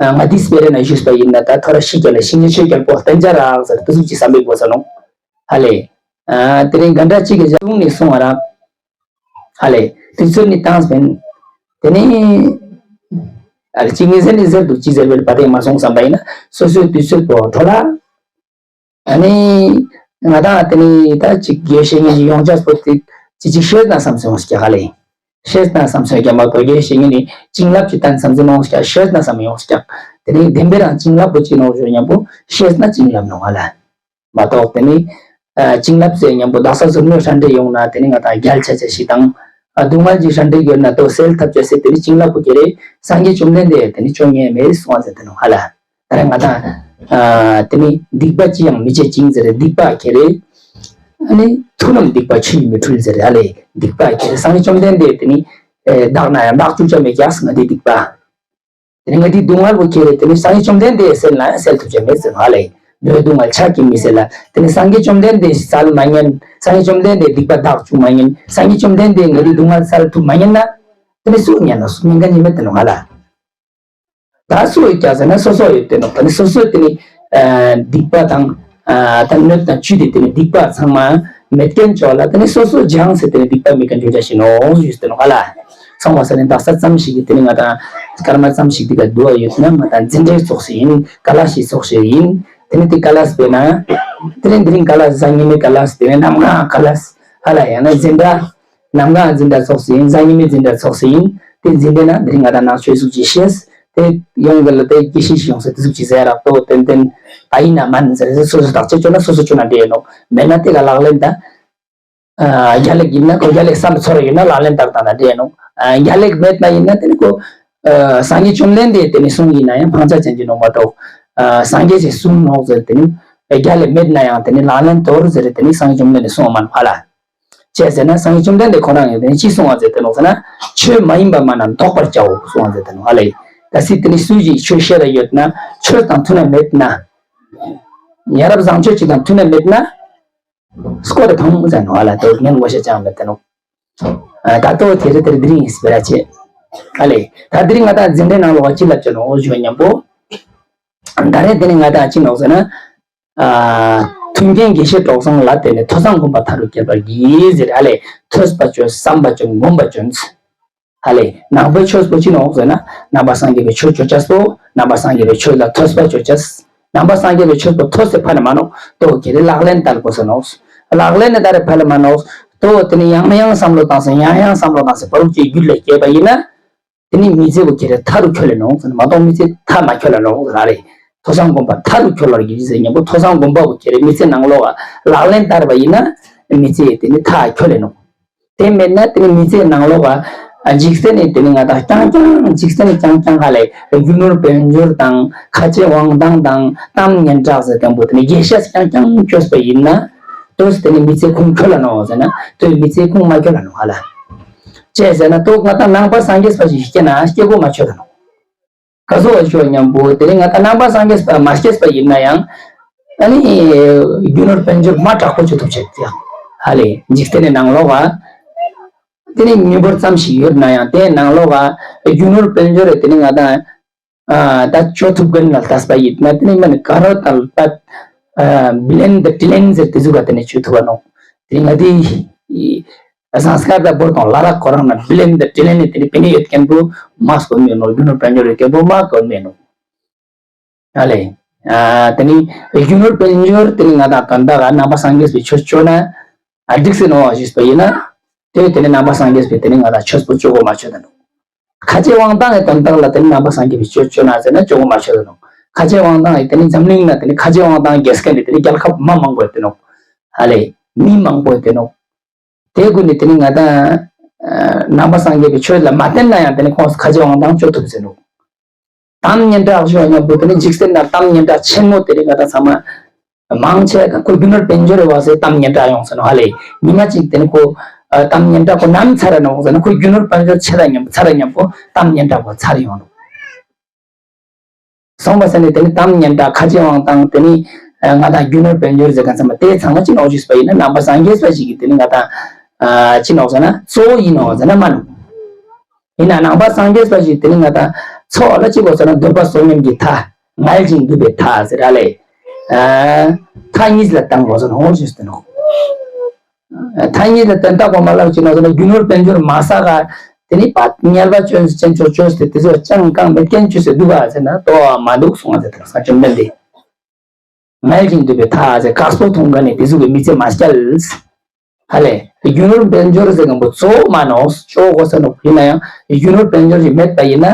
ང་འདི་སྤེ་ར་ན་བཞུས་པ་ཡིན་ན་ད་ཐོ་ར་ཤི་རྒྱ་ལ་ཤི་ཉེ་ཆོས་རྒྱལ་པོ་བསྟན་རྒྱ་རག་ཟེར་དུ་ཟུག་ཅི་བསམ་པའི་དགོས་ས་ནོ། ཧ་ལེ། དེ་རིང་ག་འདྲ་ཅིག་གི་ཞག་ནི་སོང་བ་རག་ཧ་ལེ། དུས་ཚོད་ནི་བཏང་སྤེན། དེ་ནི། ཨ་ལེ་ཅིག་ངེས་ཟེར་ནི་ཟེར་དུ་ཅི་ཟེར་བའི་བ་དེ་མ་སོང་བསམ་པ་ཡིན་ན་སོ་སོའི་དུས་ཚོད་པོ་འཕྲོ་ལ། ཨ་ནི། ང་དང་དེ་ནི་ད་ཅིག་དགེ་བཤེས་གཉེན་གྱི་ཡོངས་ཁྱབ་པོ་དེ་ཅི་ཅིག་ཤེས་ན་བསམ་སོང་ཀྱག་ཧ་ལེ། ཤེས་ན་བསམ་སོང་ཀྱག་མ་གཏོགས་དགེ་བཤེས་གཉེན་ནི་བྱིན་རླབས་ཀྱི་བསྟན་བསམ་སོང་ཀྱག་ཤེས་ན་བསམ་ཡོང་ཀྱག་དེ་ནི་བདེན་པའི་རང་བྱིན་རླབས་པོ་ཅི་ནོ་ཞུ་མཉམ་པོ་ཤེས་ན་བྱིན་རླབས་ནོ་ཧ་ལེ། མ་གཏོགས་དེ་ནི། བྱིན་རླབས་ཟེར་མཉམ་པོ་དག་ས་ཟུར་མོས་ཧྲ་འདྲེ་ཡོང་ན་དེ་ནི་ང་དང་རྒྱལ་ཆ་ཆ་ཞིག་དང་། སྡུག་བསྔལ་གྱི་ཧྲ་འདྲེ་ཡོད་ན་དོ་སེལ་ཐབས་ཆ་སེ་དེ་ནི་བྱིན་རླབས་པོ་ཀྱེ་རེ་སངས་རྒྱས་བཅོམ་ལྡན་འདས་དེ་ནི་བཅོ་ཉེ་མེད་སོང་ཟེར་དེ་ནོ་ཧ་ལེ། ད་རེས་ང་དང་། དེ་ནི་སྡིག་པ་ཅི་ཡང་མི་བྱེད་ཅིང་ཟེར་སྡིག་པ་ཁེ་རེ། ཨ་ནི་མཐུ་རྣམས་སྡིག་པ་ཆུ་ཡིས་མི་འཁྲུ་ཟེར་ཧ་ལེ། སྡིག་པ་ཁེ་རེ་སངས་རྒྱས་བཅོམ་ལྡན་འདས་དེ་ནི། བདག་ན་ཡང་བདག་བཅུག་ཅག་མེད་ཀྱག་ང་དེ་སྡིག་པ། དེ་ནི་ང་དེ་སྡུག་བསྔལ་བོ་ཁེ་རེ་དེ་ནི་སངས་རྒྱས་བཅོམ་ལྡན་འདས་སེལ་ན་ཡང་སེལ་ཐུབ་ཅག་མེད་ཟེར་ཧ་ལེ། ལུས་སྡུག་བསྔལ་ཕྱག་གིས་མི་སེལ་ལ་དེ་ནི་སངས་རྒྱས་བཅོམ་ལྡན་འདས་སེལ་མ་ཉན། སངས་རྒྱས་བཅོམ་ལྡན་འདས་སྡིག་པ་བདག་བཅུག་མ་ཉན། སངས་རྒྱས་བཅོམ་ལྡན་འདས་ང་དེ་སྡུག་བསྔལ་སེལ་ཐུབ་མ་ཉན་ན། དེ་ནི་སུ་ཉན་ན་སུ་ཉན་ག་ཉན་མེད་དེ་ནོ་ཧ་ལེ། ད་སུ་ཡོད་ཀྱག་ཟེར་ན་སོ་སོ་ཡོད་དེ་ནོ། ད་ནི་སོ་སོ་དེ་ནི་སྡིག་པ་དང་ད་སྣོད་དང་བཅུད་དེ་དེ་ནི་སྡིག་པ་ཚང་མ་མེད་མཁན་ཅོག་ལ་ད་ནི་སོ་སོ་སྦྱངས་ཟེར་དེ་ནི་སྡིག་པ་མེད་མཁན་ཅོག་ཅག་ཞིག་ནོ་ཞུས་དེ་ནོ་ཧ་ལེ། སོང་བ་ས་ནི་དག་ས་ཙམ་ཞིག་གི་དེ་ནི་ང་དང་སྐར་མ་ཙམ་ཞིག་འདི་ག་འདུ་བ་ཡོད་ན་ང་དང་འཛིན་གྲྭའི་ཚོགས་ཤིག་ཡིན། ཀ་ལ་ཤི་ཚོགས་ཤིག་ཡིན། དེ་ནི་དེ་ཀ་ལ་སྤེ་ན་དེ་ནི་དེ་རིང་ཀ་ལ་ཟ་ཉི་མའི་ཀ་ལ་དེ་ནི་ནམ་གང་ཀ་ལ་ཧ་ལེ་ཡང་ན་འཛིན་གྲྭ། ནམ་གང་འཛིན་གྲྭ་ཚོགས་སུ་ཡིན། གཟའ་ཉི་མའི་འཛིན་གྲྭ་ཚོགས་སུ་ཡིན། དེ་འཛིན་གྲྭ་ན་འདི་རིང་ང་དང་ནང་ཆོས་ཟུག་ཅིག་ཤེས། དེ་ཡོང་གི་ལ་དེ་དགེ་བཤེས་ཤིག་ཡོང་ཟེར་དེ་ཟུག་ཅིག་ཟེར་རག་ཏོ་ཏན་ཏན་ཨ་ཡིན་ན་མན་ཟེར་ཟེར་སོ་སོ་བརྟག་དཔྱད་བཅོ་ན་སོ་སོ་བཅོ་ན་འདྲེ་ཡིན་ནོ། མེད་ན་དེ་ག་ལག་ལེན་ད། རྒྱ་ལེགས་ཡིན་ན་ཁོ་རྒྱ་ལེགས་བསམ་ཚོར་ཡོད་ན་ལག་ལེན་བསྟར་བཏང་ན་འདྲེ་ཡིན་ནོ། རྒྱ་ལེགས་མེད་ན་ཡིན་ན་དེ་ནི་ཁོ། སངས་རྒྱས་བཅོམ་ལྡན་འདས་དེ་ནི་གསུང་ཡིན་ན་ཡང་ཕངས་ཆ་ཅན་གྱི་ནོ་མ་གཏོགས། སངས་རྒྱས་ཀྱིས་གསུང་ནོ་ཟེར་དེ་ནི། རྒྱ་ལེགས་མེད་ན་ཡང་དེ་ནི་ལག་ལེན་དོར་ཟེར་དེ་ནི་སངས་རྒྱས་བཅོམ་ལྡན་འདས་གསུང་བ་མ་ནོ་ཧ་ལེ། ཅི་ཟེར་ན་སངས་རྒྱས་བཅོམ་ལྡན་འདས་ཁོ་རང་ཡང་དེ་ནི་ཅི་གསུང་བ་ཟེར་དེ་ནོ་ཟེར་ན། ཆོས་མ་ཡིན་པ་སྨྲ་ན་བཟློག་པར་བྱའོ་གསུང་བ་ཟེར་དེ་ནོ་ཧ་ལེ། ད་སྲིད་དེ་ནི་སུ་ཞིག་ཆོས་བཤད་ལ་ཡོད་ན་ཆོས་དང་མཐུན་ན་མེད་ན། ཡ་རབས་བཟང་སྤྱོད་ཅིག་དང་མཐུན་ན་མེད་ན། སྐོར་རེ་ཕང་ཟེར་ནོ་ཧ་ལེ་དེ་ཉན་ངོ་ཤེས་ཅང་མེད་དེ་ནོ། ད་ལྟོ་དེ་རེ་དེ་རེ་དེ་རིང་ཡིན་སྤེ་ར་ཆེ། ཧ་ལེ། ད་དེ་རིང་ང་དང་འཛིན་གྲྭའི་ནང་ལོགས་ཅི་ལབ་ཅེ་ནོ་འོ་ཞུ་བ་མཉམ་པོ། ད་རེ་དེ་ནི་ང་དང་ཅི་ནོ་ཟེར་ན། མཐུན་རྐྱེན་དགེ་བཤེས་གྲོགས་བཟང་ལ་བརྟེན་ནས་ཐོས་བསམ་སྒོམ་པ་མཐའ་རུ་སྐྱེལ་བར་གྱིས་ཟེར་ཧ་ལེ། ཐོས་པ་བཅོས་བསམ་པ་བཅོས་སྒོམ་པ་བཅོས། ཧ་ལེ། ནང་པའི་ཆོས་པོ་ཅི་ནོ་ཟེར་ན་ནང་པ་སངས་རྒྱས་པའི་ཆོས་ཅོ་ཅེས་པོ་ནང་པ་སངས་རྒྱས་པའི་ཆོས་ལ་ཐོས་པ་ཅོ་ཅེས། ནང་པ་སངས་རྒྱས་པའི་ཆོས་པོ་ཐོས་སེ་ཕ་ལ་མ་ནོ་ཏོ་ཁྱེ་རེ་ལག་ལེན་བསྟར་དགོས་ས་ནོ། ལག་ལེན་ནི་ད་རེ་ཕ་ལ་མ་ནོ་ཏོ་དེ་ནི་ཡང་ཡང་བསམ་བློ་བཏང་སེ་ཡང་ཡང་བསམ་བློ་བཏང་སེ་བར་རུ་ཅིག་རྒྱུད་ལ་སྐྱེས་པ་ཡིན་ན། དེ་ནི་མི་ཚེ་བོ་ཁྱེ་རེ་མཐའ་རུ་འཁྱོལ་ལེ་ནོ་ཟེར་ན་མ་གཏོགས་མི་ཚེ་མཐའ་མ་འཁྱོལ་ལ་ནོ་ཟེར་ར་རེ། ཐོས་བསམ་སྒོམ་པ་མཐའ་རུ་འཁྱོལ་བར་གྱིས་ཟེར་ཉམ་པོ་ཐོས་བསམ་སྒོམ་པ་བོ་ཁྱེ་རེ་མི་ཚེ་ནང་ལོགས་ལ་ལག་ལེན་བསྟར་བ་ཡིན་ན་མི་ཚེ་དེ་ནི་མཐའ་འཁྱོལ་ལེ་ནོ། དེ་མེད་ན་དེ་ནི་མི་ཚེ་ནང་ལོགས་ལ་ ཨ་འཇིག་རྟེན་ནི་དེ་ནི་ང་དང་རྐྱང་རྐྱང་འཇིག་རྟེན་ནི་རྐྱང་རྐྱང་ཧ་ལས་རྒྱུ་ནོར་དཔལ་འབྱོར་དང་ཁ་རྗེ་དབང་ཐང་དང་གཏམ་སྙན་གྲགས་ཟེར་མཁན་པོ་དེ་ནི་རྒྱལ་ཤ་རྐྱང་རྐྱང་བཅོས་པ་ཡིན་ན། དོས་དེ་ནི་མི་ཚེ་ཁུངས་འཁྱོལ་ལ་ནོ་ཟེར་ན་དོས་མི་ཚེ་ཁུངས་མ་འཁྱོལ་ལ་ནོ་ཧ་ལ། ཅེས་ཟེར་ན་དོ་ང་དང་ནང་པ་སངས་རྒྱས་པ་ཞིག་སྐྱེ་ན་སྐྱེ་དགོས་མ་ཆོད་ལ་ནོ། ག་ཟོ་བ་ཤོ་མཉམ་པོ་དེ་ནི་ང་དང་ནང་པ་སངས་རྒྱས་པ་མ་སྐྱེས་པ་ཡིན་ན་ཡང་། ཨ་ནི་རྒྱུ་ནོར་དཔལ་འབྱོར་མ་དྲག་པོ་བཅོ་ཐུབ་ཆེད་དེ་ཡང་ཧ་ལས་འཇིག་རྟེན་ནི་ནང་ལོག་ག་དེ་ནི་མྱུར་བོར་ཙམ་ཞིག་ཡོད་ན་ཡང་དེ་ནང་ལོག་ག་རྒྱུ་ནོར་དཔལ་འབྱོར་རེ་དེ་ནི་ང་དང་ཨ་ད་བཅོ་ཐུབ་མཁན་ལ་ལྟས་པ་ཡིན་ན་དེ་ནི་མ་ནི་ག་རོ་དང་ལྟ་ཨ་བི་ལེན་དང་ཏྲི་ལེན་ཟེར་དེ་ཟུག་ག་དེ་ནི་བཅོ་ཐུབ་པ་ནོ། དེ་ནི་ང་དེ་ཟངས་དཀར་དང་བོར་དང་ལ་རག་ཁོ་རང་ན་བི་ལེན་དང་ཏྲི་ལེན་ནི་དེ་ནི་པེ་ནི་ཡོད་མཁན་པོ་མ་སྐོར་མེད་ནོ། རྒྱུ་ནོར་དཔལ་འབྱོར་ཡོད་མཁན་པོ་མ་སྐོར་མེད་ནོ། ཨ་ལེ། ཨ་དེ་ནི་རྒྱུ་ནོར་དཔལ་འབྱོར་དེ་ནི་ང་དང་དོན་དག་ག་ནང་པ་སངས་རྒྱས་པའི་ཆོས་བཅོ་ན་ཨ་འགྲིག་སེ་ནོ་ཞུས་པ་ཡིན་ན། དེ་དེ་ནི་ནང་པ་སངས་རྒྱས་པའི་དེ་ནི་ང་དང་ཆོས་པོ་བཅོ་དགོས་མ་ཆོད་ད་ནོ། ཁ་རྗེ་དབང་ཐང་གི་དོན་དག་ལ་དེ་ནི་ནང་པ་སངས་རྒྱས་པའི་ཆོས་བཅོ་ན་ཟེར་ན་བཅོ་དགོས་མ་ཆོད་ད་ནོ། ཁ་རྗེ་དབང་ཐང་གི་དེ་ནི་འཛམ་གླིང་ན་དེ་ནི་ཁ་རྗེ་དབང་ཐང་རྒྱལ་སྐད་ནི་དེ་ནི་རྒྱལ་ཁབ་མ་མང་པོ་ཡོད་དེ་ནོ། ཨ་ལེ། མི་མང་པོ་ཡོད་དེ་ནོ། དེ་ཀུན་ནི་དེ་ནི་ང་དང་ནང་པ་སངས་རྒྱས་པའི་ཆོས་ལ་མ་བརྟེན་ན་ཡང་དེ་ནི་ཁོང་ཁ་རྗེ་དབང་ཐང་བཅོ་ཐུབ་ཟེར་ནོ། གཏམ་སྙན་གྲགས་ཞུ་བ་མཉམ་པོ་དེ་ནི་འཇིག་རྟེན་ན་གཏམ་སྙན་གྲགས་ཆེན་མོ་དེ་རིང་ང་དང་ཚང་མ་མང་ཆེ་ག་ཁོ་རྒྱུ་ནོར་དཔལ་འབྱོར་རེ་བ་སའི་གཏམ་སྙན་གྲགས་ཡོང་ཟེར་ནོ་ཧ་ལེ། ཉི་མ་གཅིག་དེ་ནི་ཁོ་གཏམ་སྙན་གྲགས་ཁོ་ནམ་ཚར་ར་ནོ་ཟེར་ན་ཁོ་རྒྱུ་ནོར་དཔལ་འབྱོར་ཆེ་ར་མཉམ་པོ་ཚར་ར་མཉམ་པོ་གཏམ་སྙན་གྲགས་ཁོ་ཚར་ཡོང་ནོ། སོང་པ་ཟེར་ནས་དེ་ནི་གཏམ་སྙན་གྲགས་ཁ་རྗེ་དབང་ཐང་དེ་ནི་ང་དང་རྒྱུ་ནོར་དཔལ་འབྱོར་ཟེར་ག་ཚང་མ་དེ་ཚང་མ་ཅི་ནོག་ཞུས་པ་ཡིན་ན་ནང་པ་སངས་རྒྱས་པ་ཞིག་གིས་དེ་ནི་ང་དང་ཅི་ནོག་ཟེར་ན་གཙོ་བོ་ཡིན་ནོག་ཟེར་ན་མ་ནོག་ཡིན་ན་ནང་པ་སངས་རྒྱས་པ་ཞིག་དེ་ནི་ང་དང་ཚོགས་ལ་གཅིག་པོ་ཟེར་ན་འདོད་པ་གསོག་ཉམས་ཀྱི་མཐའ་ངལ་ཞིང་འདུས་པའི་མཐའ་ཟེར་ར་ལས། མཐའ་གཉིས་ལ་བཏང་དགོས་ཟེར་ནོག་ཞུས་ཏེ་ནོག་མཐའ་གཉིས་ལ་བཏང་བཏགས་པ་མ་ལབ་ཅིག་ནོག་ཟེར་ན་རྒྱུ་ནོར་དཔལ་འབྱོར་མ་བསགས་ག་དེ་ནི་པ་དམྱལ་བ་ཅན་ཅན་ཆོག་ཅོས་ཏེ་དེ་ཚོ་ཅང་གང་མེད་མཁན་ཅོས་ཏེ་འདུག་ག་ཟེར་ན་ལྟོ་བ་མ་འདུག་གསུང་བ་ཟེར་ཏེ་ས་བཅོམ་ལྡན་འདས། ངལ་ཞིང་འདུས་པའི་མཐའ་ཟེར་དཀགས་པོ་མཐོང་མཁན་ནི་དེ་ཚོ་གི་མི་ཚེ་མ་སྐྱལ། ཧ་ལས། རྒྱུ་ནོར་དཔལ་འབྱོར་ཟེར་མཁན་པོ་གཙོ་བོ་མ་ནོག་གཙོ་བོ་གོ་ས་ནོག་ཡིན་ན་ཡང་རྒྱུ་ནོར་དཔལ་འབྱོར་ཞིག་མེད་པ་ཡིན་ན་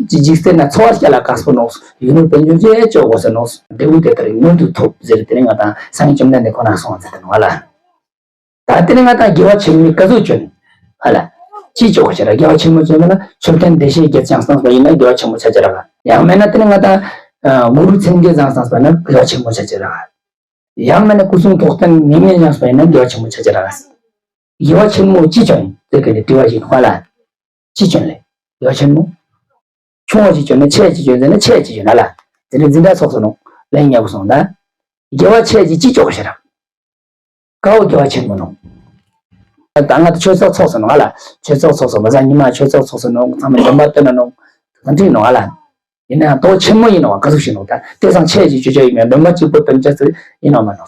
འཇིག་རྟེན་ན་འཚོ་བ་སྐྱལ་ལ་དཀགས་པོ་ནོག་རྒྱུ་ནོར་དཔལ་འབྱོར་ཅེས་གཙོ་བོ་གོ་ས་ནོག་འབྲས་བུ་དེ་ལྟར་མངོན་དུ་ཐོབ་ཟེར་དེ་ནི་ང་དང་སངས་རྒྱས་བཅོམ་ལྡན་འདས་ཁོ་ན་གསུངས་པ་ཟེར་ཏེ་ནོག་ཧ་ལ། ད་དེ་ནི་ང་དང་དགེ་བ་ཆེན་མོའི་ག་ཟུག་བཅོ་ནི། ཧ་ལ། ཅི་ཆོག་གོ་ཤེ་ར་དགེ་བ་ཆེན་མོ་བཅོས་མེད་ན་མཆོད་རྟེན་བདེ་གཤེགས་བརྒྱད་བཞེངས་བཏང་པ་ཡིན་ན་དགེ་བ་ཆེན་མོ་ཆ་ཅེ་ར་ག་ཡང་མེད་ན་དེ་ནི་ང་དང་གུ་རུ་མཚན་བརྒྱད་བཞེངས་བཏང་པ་ན་དགེ་བ་ཆེན་མོ་ཆ་ཅེ་ར་ག་ཡང་མེད་ན་སྐུ་གསུང་ཐུགས་རྟེན་ཉིས་བརྒྱ་བཞེངས་པ་ཡིན་ན་དགེ་བ་ཆེན་མོ་ཆ་ཅེ་ར་ག་དགེ་བ་ཆེན་མོ་ཅི་བཅོ་ནི་དེ་ག་ནི་དྲི་བ་ཞིག་ཧ་ལ། ཅི་བཅོ་ནི་ལེ། དགེ་བ་ཆེན་མོ། ཆུང་བ་ཅི་བཅོ་ནི་ཆེ་ཅི་བཅོ་ཟེར་ན་ཆེ་ཅི་བཅོ་ན་ལ། དེ་ནི་འཛིན་གྲྭ་ཚོགས་སུ་ནོག་ལན་ཉེ་པོ་སོང་ད། དགེ་བ་ཆེ་ཅི་ཅི་བཅོ་གོ་ཤེ་ར། དཀའ་བ་དགེ་བ་ཆེན་མོ་ནོ། ད་ང་ད་ཆོས་ཚོགས་ཚོགས་སོ་ནོ་ང་ལ། ཆོས་ཚོགས་ཚོགས་སོ་མ་ཟ་ཉི་མ་ཆོས་ཚོགས་ཚོགས་སོ་ནོ་ཚང་མ་འདོན་པ་སྟོན་ན་ནོ། ད་འགྲིག་ནོ་ང་ལ། ཡིན་ན་ཡང་དོ་ཆེན་མོ་ཡིན་ནོ་ག་ཟུག་ཤེས་ནོ་ད་དེ་སང་ཆེ་ཅིག་ཆོས་ཆོས་ཡིན་མེད་འདོན་པ་གཅིག་པོ་སྟོན་ཅེས་ཡིན་ནོ་མ་ནོ།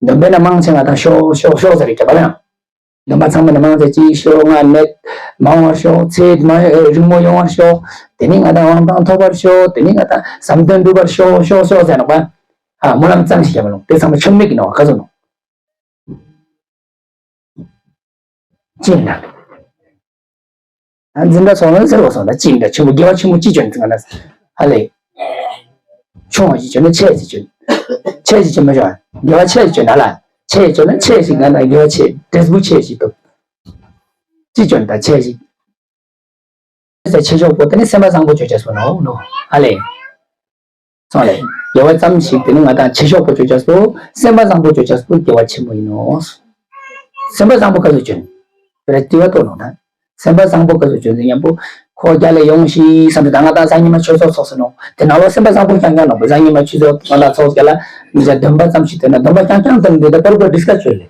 འདོན་པས་ན་མང་ཆེ་ང་ད་ཤོག་ཤོག་ཤོག་ཟེར་གི་ཀྱ་པ་ཡང་། འདོན་པ་ཚང་མ་ན་མང་ཆེ་གཅིག་ཤོག་ལྔ་གནད་མང་བར་ཤོག་ཚེ་མ་རིང་མོ་ཡོང་བར་ཤོག་དེ་ནི་ང་ད་དབང་ཐང་ཐོབ་པར་ཤོག་དེ་ནི་ང་ད་བསམ་དོན་འགྲུབ་པར་ཤོག་ཤོག་ཤོག་ཟེར་ནོ་པ། ཨ་སྨོན་ལམ་ཙམ་ཞིག་བརྒྱབ་ལོ་དེ་ཚང་མ་ཆོ་མེད་ཀྱི་ནོ་ག་ཟུག་ནོ། ཅི་ཡིན་ན། ཨ་འཛིན་གྲྭ་ཚོགས་ནང་ཟེར་བ་སོང་ད་ཅི་ཡིན་ན་ཆེན་པོ་དགེ་བ་ཆེན་པོ་ཅི་བྱོན་ཚིག་ན། ཧ་ལས། ཆུང་བ་ཅི་བྱོན་ན་ཆེ་ཅི་བྱོན། ཆེ་ཅི་བྱོན་མ་བྱོན། དགེ་བ་ཆེ་ཅི་བྱོན་ན་ལ། ཆེ་བྱོན་ན་ཆེ་ཞིག་ང་ལ་དགེ་བ་ཆེ་འབྲས་བུ་ཆེ་ཞིག་ཏུ། ཅི་བྱོན་ད་ཆེ་ཞིག་ཆེ་ཆོག་པོ་དེ་ནི་སེམས་པ་བཟང་པོ་བཅོ་བྱ་སོ་ནོ་ནོ། ཨ་ལེ། སོང་ལེ། དགེ་བ་ཙམ་ཞིག་དེ་ནི་ང་དང་ཆེ་ཆོག་པོ་བཅོ་བྱ་སོ། སེམས་པ་བཟང་པོ་བཅོ་བྱ་སོ་དགེ་བ་ཆེན་པོ་ཡིན་ནོ། སེམས་པ་བཟང་པོ་ག་ཚོད་བཅོ་ནི། དེ་ར་དེ་བ་ཏོ་ནོ་ད། སེམས་པ་བཟང་པོ་ག་ཚོད་བཅོ་ནི་ཡང་པོ། ཁོ་རྒྱ་ལ་ཡོང་ཞིག་བསམ་སྟེ་ད་ང་དང་སང་ཉི་མ་ཆོས་ཚོགས་ཚོགས་སོ་ནོ། དེ་ནང་ལོ་སེམས་པ་བཟང་པོ་རྐྱང་རྐྱང་ནོ། སང་ཉི་མ་ཆོས་ཚོགས་ང་དང་ཚོགས་རྒྱ་ལ་མི་ཚེ་འདོན་པ་ཙམ་ཞིག་དེ་ན་འདོན་པ་རྐྱང་རྐྱང་དང་འདི་ད་པར་པར་ཌིས་ཀ་ཆོས་ལེ།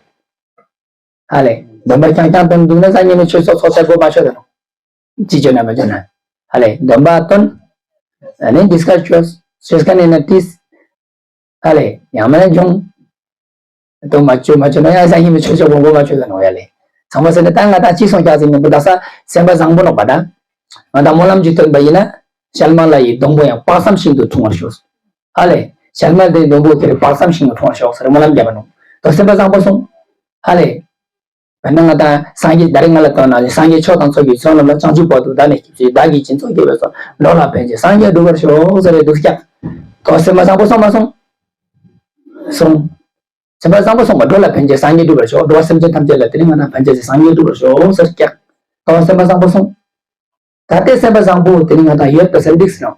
ཧ་ལེ། འདོན་པ་རྐྱང་རྐྱང་དང་འདུག་ན་སང་ཉིན་ནས་ཆོས་ཚོགས་ཚོགས་ཚར་དགོས་མ་ཆོད་དང་། ཅི་བྱོས་ན་མ་བྱོས་ན། ཧ་ལེ། འདོན་པ་སྟོན། ཨ་ནི་ཌིས་ཀ་ཤི་ཆོས། ཆོས་ཁ་ནས་ན་ཏིས། ཧ་ལེ། ཡང་མིན་ན་སྦྱོང་། དོ་མ་བྱོས་མ་བྱོས་ན་ཡང་སང་ཉིན་ནས་ཆོས་ཚོགས་དགོས་མ་ཆོད་དང་ཡ་ལེ། ཚང་མ་ཟེར་ན་ད་ང་ད་ཅི་སོང་རྒྱག་ཟིན་ནས་བུ་ད་ས་སེམས་པ་བཟང་པོ་ནོག་པ་ད། ང་ད་སྨོན་ལམ་ཅིག་བཏོན་པ་ཡིན་ན། ཞལ་མ་ལ་ཡི་སྡོང་པོ་ཡང་དཔག་བསམ་ཤིང་དུ་འཁྲུངས་པར་ཤོག་ཧ་ལེ། ཞལ་མ་དེ་སྡོང་པོ་དེར་དཔག་བསམ་ཤིང་དུ་འཁྲུངས་པར་ཤོག་ཟེར་སྨོན་ལམ་བརྒྱབ་པ་ནོ། དོ་སེམས་པ་བཟང་པོ་སོང་། ཧ་ལེ། བན་ན་ང་དང་སངས་རྒྱས་ད་རེས་ང་ལ་བཏང་ན་སངས་རྒྱས་ཆོས་དང་ཚོགས་ཀྱི་ཚོགས་རྣམས་ལ་བྱང་ཆུབ་བར་དུ་བདག་ནི་སྐྱབས་སུ་བདག་གིས་སྦྱིན་སོགས་བགྱིས་པའི་ཚོགས་འགྲོ་ལ་ཕན་ཕྱིར་སངས་རྒྱས་འགྲུབ་པར་ཤོག་ཟེར་རེ་འདུག་སྐྱག་དོ་སེམས་པ་བཟང་པོ་སོང་མ་སོང་། སོང་། སེམས་པ་བཟང་པོ་སོང་བ་འགྲོ་ལ་ཕན་ཕྱིར་སངས་རྒྱས་འགྲུབ་པར་ཤོག་འགྲོ་བ་སེམས་ཅན་ཐམས་ཅད་ལ་དེ་ནི་ང་དང་ཕན་ཕྱིར་སངས་རྒྱས་འགྲུབ་པར་ཤོག་ཟེར་སྐྱག་ད་སེམས་པ་བཟང་པོ་སོང་། ད་ལྟའི་སེམས་པ་བཟང་པོ་དེ་ནི་ང་དང་ཡོད་པ་སེམས་སྡིག་སེ་ནོ།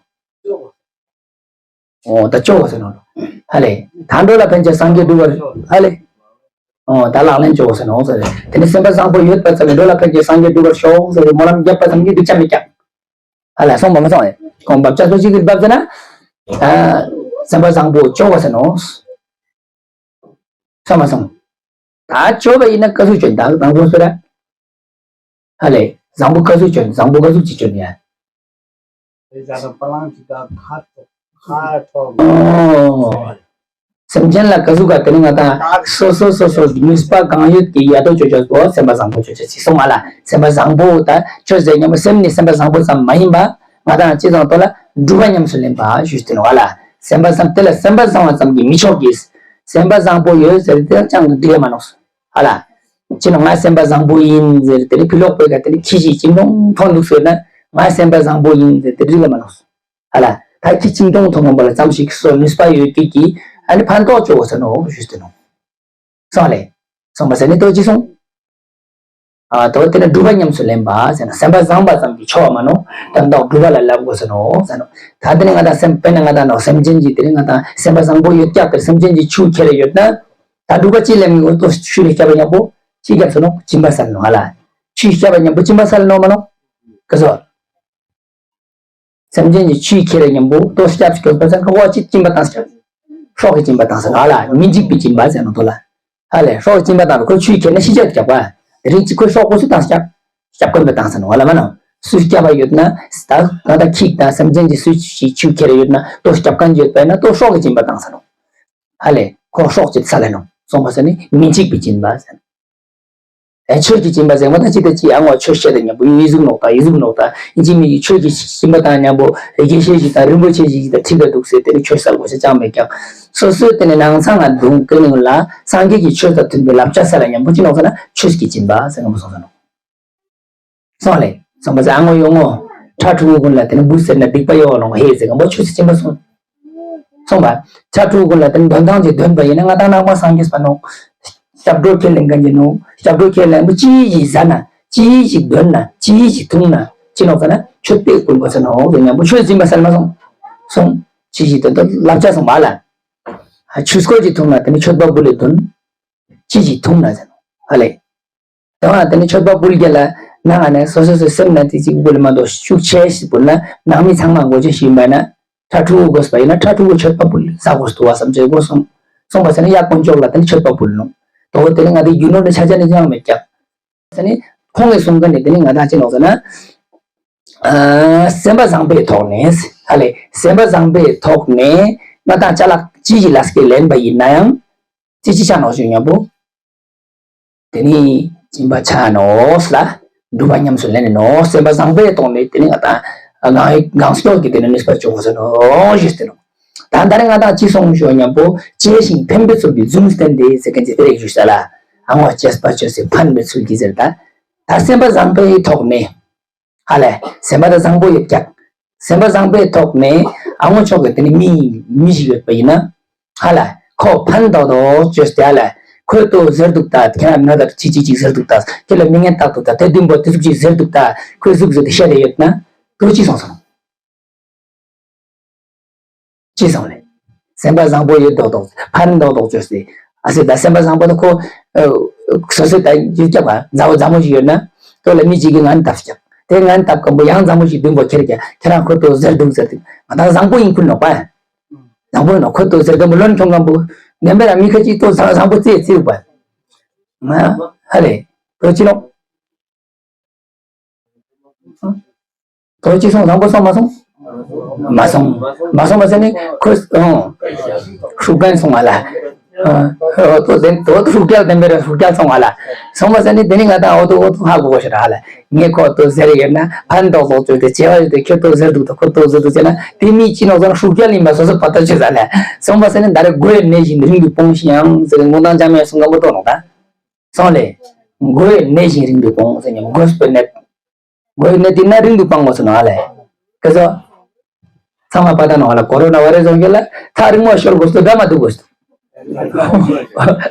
འོ་ད་སྐྱོ་བ་སེ་ནོ། ཧ་ལེ། ད་འགྲོ་ལ་ཕན་ཕྱིར་སངས་རྒྱས་འགྲུབ་པར་ཧ་ལེ། འོ་ད་ལག་ལེན་སྐྱོ་བ་སེ་ནོ་ཟེར་རེད། དེ་ནི་སེམས་པ་བཟང་པོ་ཡོད་པ་ཙམ་ནི་འགྲོ་ལ་ཕན་ཕྱིར་སངས་རྒྱས་འགྲུབ་པར་ཤོག་ཟེར་རེད། སྨོན་ལམ་བརྒྱབ་པ་ཙམ་གྱིས་སྡིག་ཆ་མི་སྐྱག་ཧ་ལེ། སོང་བ་མི་སོང་ཨེ། ཁོང་བབ་ཆ་སོ་ཅིག་གིས་བབ་ཟེར་ན། ཨ། སེམས་པ་བཟང་པོ་སྐྱོ་བ་སེ་ནོ། སོང་མ་སོང་། ད་སྐྱོ་བ་ཡིན་ན་ཀ་ཟུག་སྐྱོ་ད་དང་པོ་སོ་ར། ཧ་ལེ། བཟང་པོ་ཀ་ཟུག་སྐྱོ་བཟང་པོ་ཀ་ཟུག་ཅིག་སྐྱོ་ཡ། རེ་ཇ་དང་པ་ལང་ཅིག་ག་ཁ་ཐོག་ཁ་ཐོག་ཨོ། སེམས་ཅན་ལ་ཀ་ཟུག་ག་དེ་ནི་ང་དང་སོ་སོ་སོ་སོ་ནུས་པ་གང་ཡོད་ཀྱིས་ཡ་དོ་ཅོ་ཅོ་པོ་སེམས་པ་བཟང་པོ་ཅོ་ཅོ་ཅིག་སོང་ང་ལ། སེམས་པ་བཟང་པོ་ད་ཆོས་ཟེར་མཉམ་པོ་སེམས་ནི་སེམས་པ་བཟང་པོ་ཙམ་མ་ཡིན་པ། ང་དང་ཅི་ཙམ་ཐོག་ལ་སྒྲུབ་པ་ཉམས་སུ་ལེན་པ་ཞུས་ཏེ་ནོ་ཨ་ལ། སེམས་པ་བཟང་དེ་ལ་སེམས་པ་བཟང་བ་ཙམ་གྱིས་མི་ཆོག་གི། སེམས་པ་བཟང་པོ་ཡོད་ཟེར་དེ་ཅང་འགྲིག་མ་ནོག་ཨ་ལ། ཅི་ནོ་ང་སེམས་པ་བཟང་པོ་ཡིན་ཟེར་དེ་ནི་ཕི་ལོག་པའི་ཀ་དེ་ནི་ཁྱི་ཞིག་ཅིང་ཏོང་མཐོང་འདུག་ཟེར་ན་ང་སེམས་པ་བཟང་པོ་ཡིན་ཟེར་དེ་འགྲིག་མ་ནོག་ཨ་ལ། ད་ཁྱི་ཅིང་ཏོང་མཐོང་ངམ་པ་ལ་ཙམ་ཞིག་སོ་ནུས་པ་ཡོད་ཀྱི་ཀྱི་ཨ་ནི་ཕན་ཐོགས་ཆོག་ཟེར་ནོ་ཞུས་ཏེ་ནོ། སོང་ལེ། སོང་པ་ཟེར་ནི་ཏོ་ཅི་སོང་། ཨ་ཏོ་དེ་ནི་སྒྲུབ་པ་ཉམས་སུ་ལེན་པ་ཟེར་ན་སེམས་པ་བཟང་པ་ཙམ་གྱིས་ཆོག་མ་ནོ། དམ་དག་སྒྲུབ་པ་ལ་བསླབ་དགོས་ཟེར་ནོ་ཟེར་ནོ། ད་དེ་ནི་ང་དང་སེམས་དཔེར་ན་ང་དང་ནོ་སེམས་ཅན་གྱི་དེ་ནི་ང་དང་སེམས་པ་བཟང་པོ་ཡོད་ཀྱག་དེར་སེམས་ཅན་གྱི་ཆུ་ཁྱེར་ཡོད་ན། ད་སྒྲུབ་པ་ཅི་ལེན་མི་འོ་ཏོ་ཆུ་ལས་སྐྱབས་པ་མཉམ་པོ་ཅི་སྐྱབས་ཟེར་ནོ་སྦྱིན་པ་ཟེར་ནོ་ཧ་ལ། ཆུ་སྐྱབས་པ་མཉམ་པོ་སྦྱིན་པ་ཟེར་ནོ་མ་ནོ། ཀ་ཟོ། སེམས་ཅན་གྱི་ཆུས་ཁྱེར་བའི་མཉམ་པོ་ལྟོ་སྐྱབས་སུ་འགྱོད་པ་ཟེར་ཁ་བ་ཅིག་སྦྱིན་པ་བཏང་སྐྱབས། སྲོག་གི་སྦྱིན་པ་བཏང་ཟེར་ཨ་ལ་མི་འཇིགས་པའི་སྦྱིན་པ་ཟེར་ནོ་དོ་ལ། ཨ་ལས་སྲོག་གི་སྦྱིན་པ་བཏང་ཁོ་ཆུས་ཁྱེར་ན་ཤི་ཆད་སྐྱབས་པ། དེ་རིང་ཅིག་ཁོའི་སྲོག་པོ་སུ་བཏང་སྐྱབས། སྐྱབས་མགོན་པ་བཏང་ཟེར་ནོ་ཨ་ལ་མ་ནོ། སུས་སྐྱབས་པ་ཡོད་ན། ད་ང་དང་ཁྱིག་དང་སེམས་ཅན་གྱི་སུས་ཞིག་ཆུས་ཁྱེར་ཡོད་ན་ལྟོ་སྐྱབས་མཁན་ཡོད་པས་ན་ལྟོ་སྲོག་གི་སྦྱིན་པ་བཏང་ཟེར་ནོ། ཨ་ལས་ཁོ་སྲོག་ཅིག་ས་ལས་ནོ་སོང་པ་ཟེར་ནི་མི་འཇིགས་པའི་སྦྱིན་པ་ཟེར། ཨེ་ཆོས་ཀྱི་སྦྱིན་པ་ཟེར་བ་དང་ཅི་སྟེ་ཅི་ཨ་ངོ་ཆོས་བཤད་དང་མཉམ་པོ་ཡིད་གཟུགས་ནོག་དང་ཡིད་གཟུགས་ནོག་དང་ཡིན་གཅིག་མིན་གཅིག་ཆོས་ཀྱི་སྦྱིན་པ་དང་མཉམ་པོ་དགེ་བཤེས་ཤིག་དང་རིན་པོ་ཆེ་ཞིག་དང་ཁྲིད་དགོས་འདུག་ཟེར་དེ་ནི་ཆོས་གསར་དགོས་ཤེས་ཅང་མེད་ཀྱང་སོ་སོའི་དེ་ནི་ནང་ཚང་ང་འདུག་ཀི་ནི་ལ་སངས་རྒྱས་ཀྱི་ཆོས་དང་མཐུན་པའི་བསླབ་བྱ་ས་ལ་མཉམ་པོ་ཅི་ནོག་ཟེར་ན་ཆོས་ཀྱི་སྦྱིན་པ་ཟེར་ང་མོ་སོང་ཟེར་ནོ། སོང་ལེ། སོང་པ་ཟེར་ཨ་ངོ་ཡོང་ངོ་། ཁྲ་ཕྲུ་གུ་ཀུན་ལ་དེ་ནི་འབུ་ཟེར་ན་སྡིག་པ་ཡོང་ནོ་ཧེ་ཟེར་ང་མོ་ཆོས་སུ་སྦྱིན་པ་སོང་། སོང་པ། ཁྲ་ཕྲུ་གུ་ཀུན་ལ་དེ་ནི་འདོན་ཐང་ཅིག་འདོན་པ་ཡིན་ན་ང་དང་ནང་པ་སངས་རྒྱས་པ་ནོ། སྐྱབས་འགྲོ་ཁས་ལེན་མཁན་གྱི་ནོ། སྐྱབས་འགྲོ་ཁས་ལེན་པོ་ཅི་ཡིས་ཟ་ན་ཅི་ཞིག་འདོན་ན་ཅི་ཞིག་འཐུང་ན་ཅི་ནོ་ཟེར་ན་མཆོད་པའི་ཕུལ་དགོས་ཟེར་ནོ་ཟེར་ཉམ་པོ་ཆོས་སྦྱིན་པ་ཟེར་མ་སོང་། སོང་། ཅི་ཞིག་འདོན་ད་བསླབ་བྱ་སོང་བ་ལ། ཆོས་སྐོར་ཅིག་འཐུང་ན་དེ་ནི་མཆོད་པ་ཕུལ་ལེ་འདོན། ཅི་ཞིག་འཐུང་ན་ཟེར་ནོ་ཧ་ལེ། དང་དེ་ནི་མཆོད་པ་ཕུལ་རྒྱུ་ལ་ནང་ང་ནས་སོ་སོ་སོའི་སེམས་ནང་དེ་གཅིག་པུ་ལས་མ་གཏོགས་ཤུགས་ཆེ་ཞིག་ཕུལ་ན་ནང་མི་ཚང་མ་འགོ་ཆེ་ཞིག་ཡིན་པ་ན་ཁྲ་ཕྲུ་གུ་དགོས་པ་ཡིན་ན་ཁྲ་ཕྲུ་གུ་མཆོད་པ་ཕུལ་ཟ་དགོས་འདུག་བ་བསམ་བྱས་དགོས་སོང་། སོང་པ་ཟེར་ན་གཡག་དཀོན་མཆོག་ལ་དེ་ནི་མཆོད་པ་ཕུལ་ནོ། དོ་དེ་ནི་ང་དེ་རྒྱུ་ནོར་ནི་ཆ་ཆ་ནི་ཅང་མེད་ཀྱང་། ཟེར་ནི་ཁོང་གིས་གསུང་མཁན་ནི་དེ་ནི་ང་དང་ཅི་ནོག་ཟེར་ན། ཨ་སེམས་པ་བཟང་པོའི་ཐོག་ནས་ཧ་ལེ་སེམས་པ་བཟང་པོའི་ཐོག་ནས་ང་དང་ཅ་ལག་ཅི་ཞིག་ལ་སྐད་ལེན་པ་ཡིན་ན་ཡང་ཅི་ཅི་ཆ་ནོག་ཞུ་ཉམ་པོ། དེ་ནི་སྦྱིན་པ་ཆ་ནོག་ལ་སྒྲུབ་པ་ཉམས་སུ་ལེན་ནི་ནོག་སེམས་པ་བཟང་པོའི་ཐོག་ནས་དེ་ནི་ང་དང་གང་གང་སྐྱོག་གི་དེ་ནི་ནུས་པ་བཅུག་དགོས་ཟེར་ནོག་ཞུས་ཏེ་ནོག་ད་ད་རེས་ང་དང་ཅི་སོང་ཞུ་ཉམ་པོ་གཅེས་ཤིང་ཕན་པའི་ཚུལ་གྱིས་འཛུམ་བསྟན་ཏེ་ཟེར་མཁན་ཅིག་དེ་རེད་ཞུ་ས་ལ་ཨ་ངོ་གཅེས་པ་བཅོས་སེ་ཕན་པའི་ཚུལ་གྱིས་ཟེར་ད་ད་སེམས་པ་བཟང་པོའི་ཐོག་ནས། ཧ་ལས། སེམས་པ་ད་བཟང་པོ་ཡོད་ཀྱག་སེམས་པ་བཟང་པོའི་ཐོག་ནས་ཨ་ངོ་ཆོག་གི་དེ་ནི་མི་མི་ཞིག་ཡོད་པ་ཡིན་ན། ཧ་ལས། ཁོ་ཕན་ཐོགས་ཐོགས་བཅོས་ཏེ་ཧ་ལས། ཁོས་ཏོ་ཟེར་འདུག་ད་ཁྱེད་རང་ན་ད་ཅི་ཅི་ཅིག་ཟེར་འདུག་ད་ཁྱེད་ལ་མི་ངན་བཏགས་འདུག་ད་དེ་བདུན་པོ་དེ་ཟུག་ཅིག་ཟེར་འདུག་ད་ཁོས་ཟུག་ཟེར་ཏེ་བཤད་དེ་ཡོད་ན་ཏོ་ཅི་སོང་སོང་། ཅི་སོང་ལེ། སེམས་པ་བཟང་པོ་ཡོད་མདོག་མདོག་ཕན་མདོག་མདོག་བཅོས་ཏེ། ཨ་སེ་ད་སེམས་པ་བཟང་པོ་ད་ཁོ། སོ་སོ་ད་ཡོད་ཀྱག་པ་མཛའ་བོ་མཛའ་མོ་ཞིག་ཡོད་ན། ཁོ་ལ་མི་གཅིག་གིས་ངན་བཏབ་ཀྱག་དེ་ངན་བཏབ་མཁན་པོ་ཡང་མཛའ་མོ་ཞིག་བདུན་པོ་ཁྱེར་ཀྱག་ཁྱེད་རང་ཁོ་ཏོ་ཟེར་འདུག་ཟེར་ཏེ། ང་ད་བཟང་པོ་ཡིན་ཁུལ་ནོག་པ། བཟང་པོ་ཡིན་ནོག་ཁོ་ཏོ་ཟེར་མཁན་པོ་བློན་ཁྱོང་མཁན་པོ། ངན་པ་རང་མི་ཁ་ཅིག་ཏོ་བཟང་བཟང་པོ་རྩེ་རྩེ་རུ་པ། ང་། ཧ་ལས། ཁོ་ཅི་ནོག་ཁོ་ཅི་སོང་བཟང་པོ་སོང་མ་སོང་། མ་སོང་། མ་སོང་བ་ཟེར་ནི་ཁོ་ཨང་། ཧྲུག་རྒྱལ་སོང་བ་ལ། ཨོ་ཏོ་དེ་ཏོ་ཧྲུག་རྒྱལ་དེ་འབེར་ཧྲུག་རྒྱལ་སོང་བ་ལ། སོང་བ་ཟེར་ནི་དེ་ནི་ང་དང་ཨོ་ཏོ་ཨོ་ཏོ་ཧ་གོ་གོ་ཤ་ར་ལ། ངས་ཁོ་ཏོ་ཟེར་ཡོད་ན་ཕན་ཐོགས་ཐོགས་བཅོས་ཏེ་བྱེ་བ་ཡོད་དེ་ཁྱོད་ཏོ་ཟེར་འདུག་ད་ཁོ་ཏོ་ཟེར་འདུག་ཟེར་ན་དེ་མི་ཅི་ནོག་ཟེར་ན་ཧྲུག་རྒྱལ་ཡིན་པ་སོ་སོ་པ་ཏ་ཆོད་ཟ་ལ། སོང་བ་ཟེར་ནི་ད་རེ་དགོས་ནད་བཞིན་རིང་དུ་སྤོང་ཞིང་ཡང་ཟེར་ངོ་ནང་འཇམ་ཡང་སོང་ག་མོ་ཏོ་ནོག་ད། སོང་ལེ། མགོའི་ནད་བཞིན་རིང་དུ་སྤོང་ཟེར་ཉམ་མགོ་སྤོས་ནད། མགོའི་ནད་དེ་ན་རིང་དུ་སྤང་དགོས་ཟེར་ནོ་ཨ་ལེ། ཀ་ཟོ། ཚང་མ་པ་ད་ནོ་ཨ་ལ་ཀོ་རོ་ན་བ་རེ་ཟོང་གི་ལ་ཐག་རིང་མོ་ཤོར་དགོས་སོ་འདྲ་མ་འདུག་དགོས་སོ།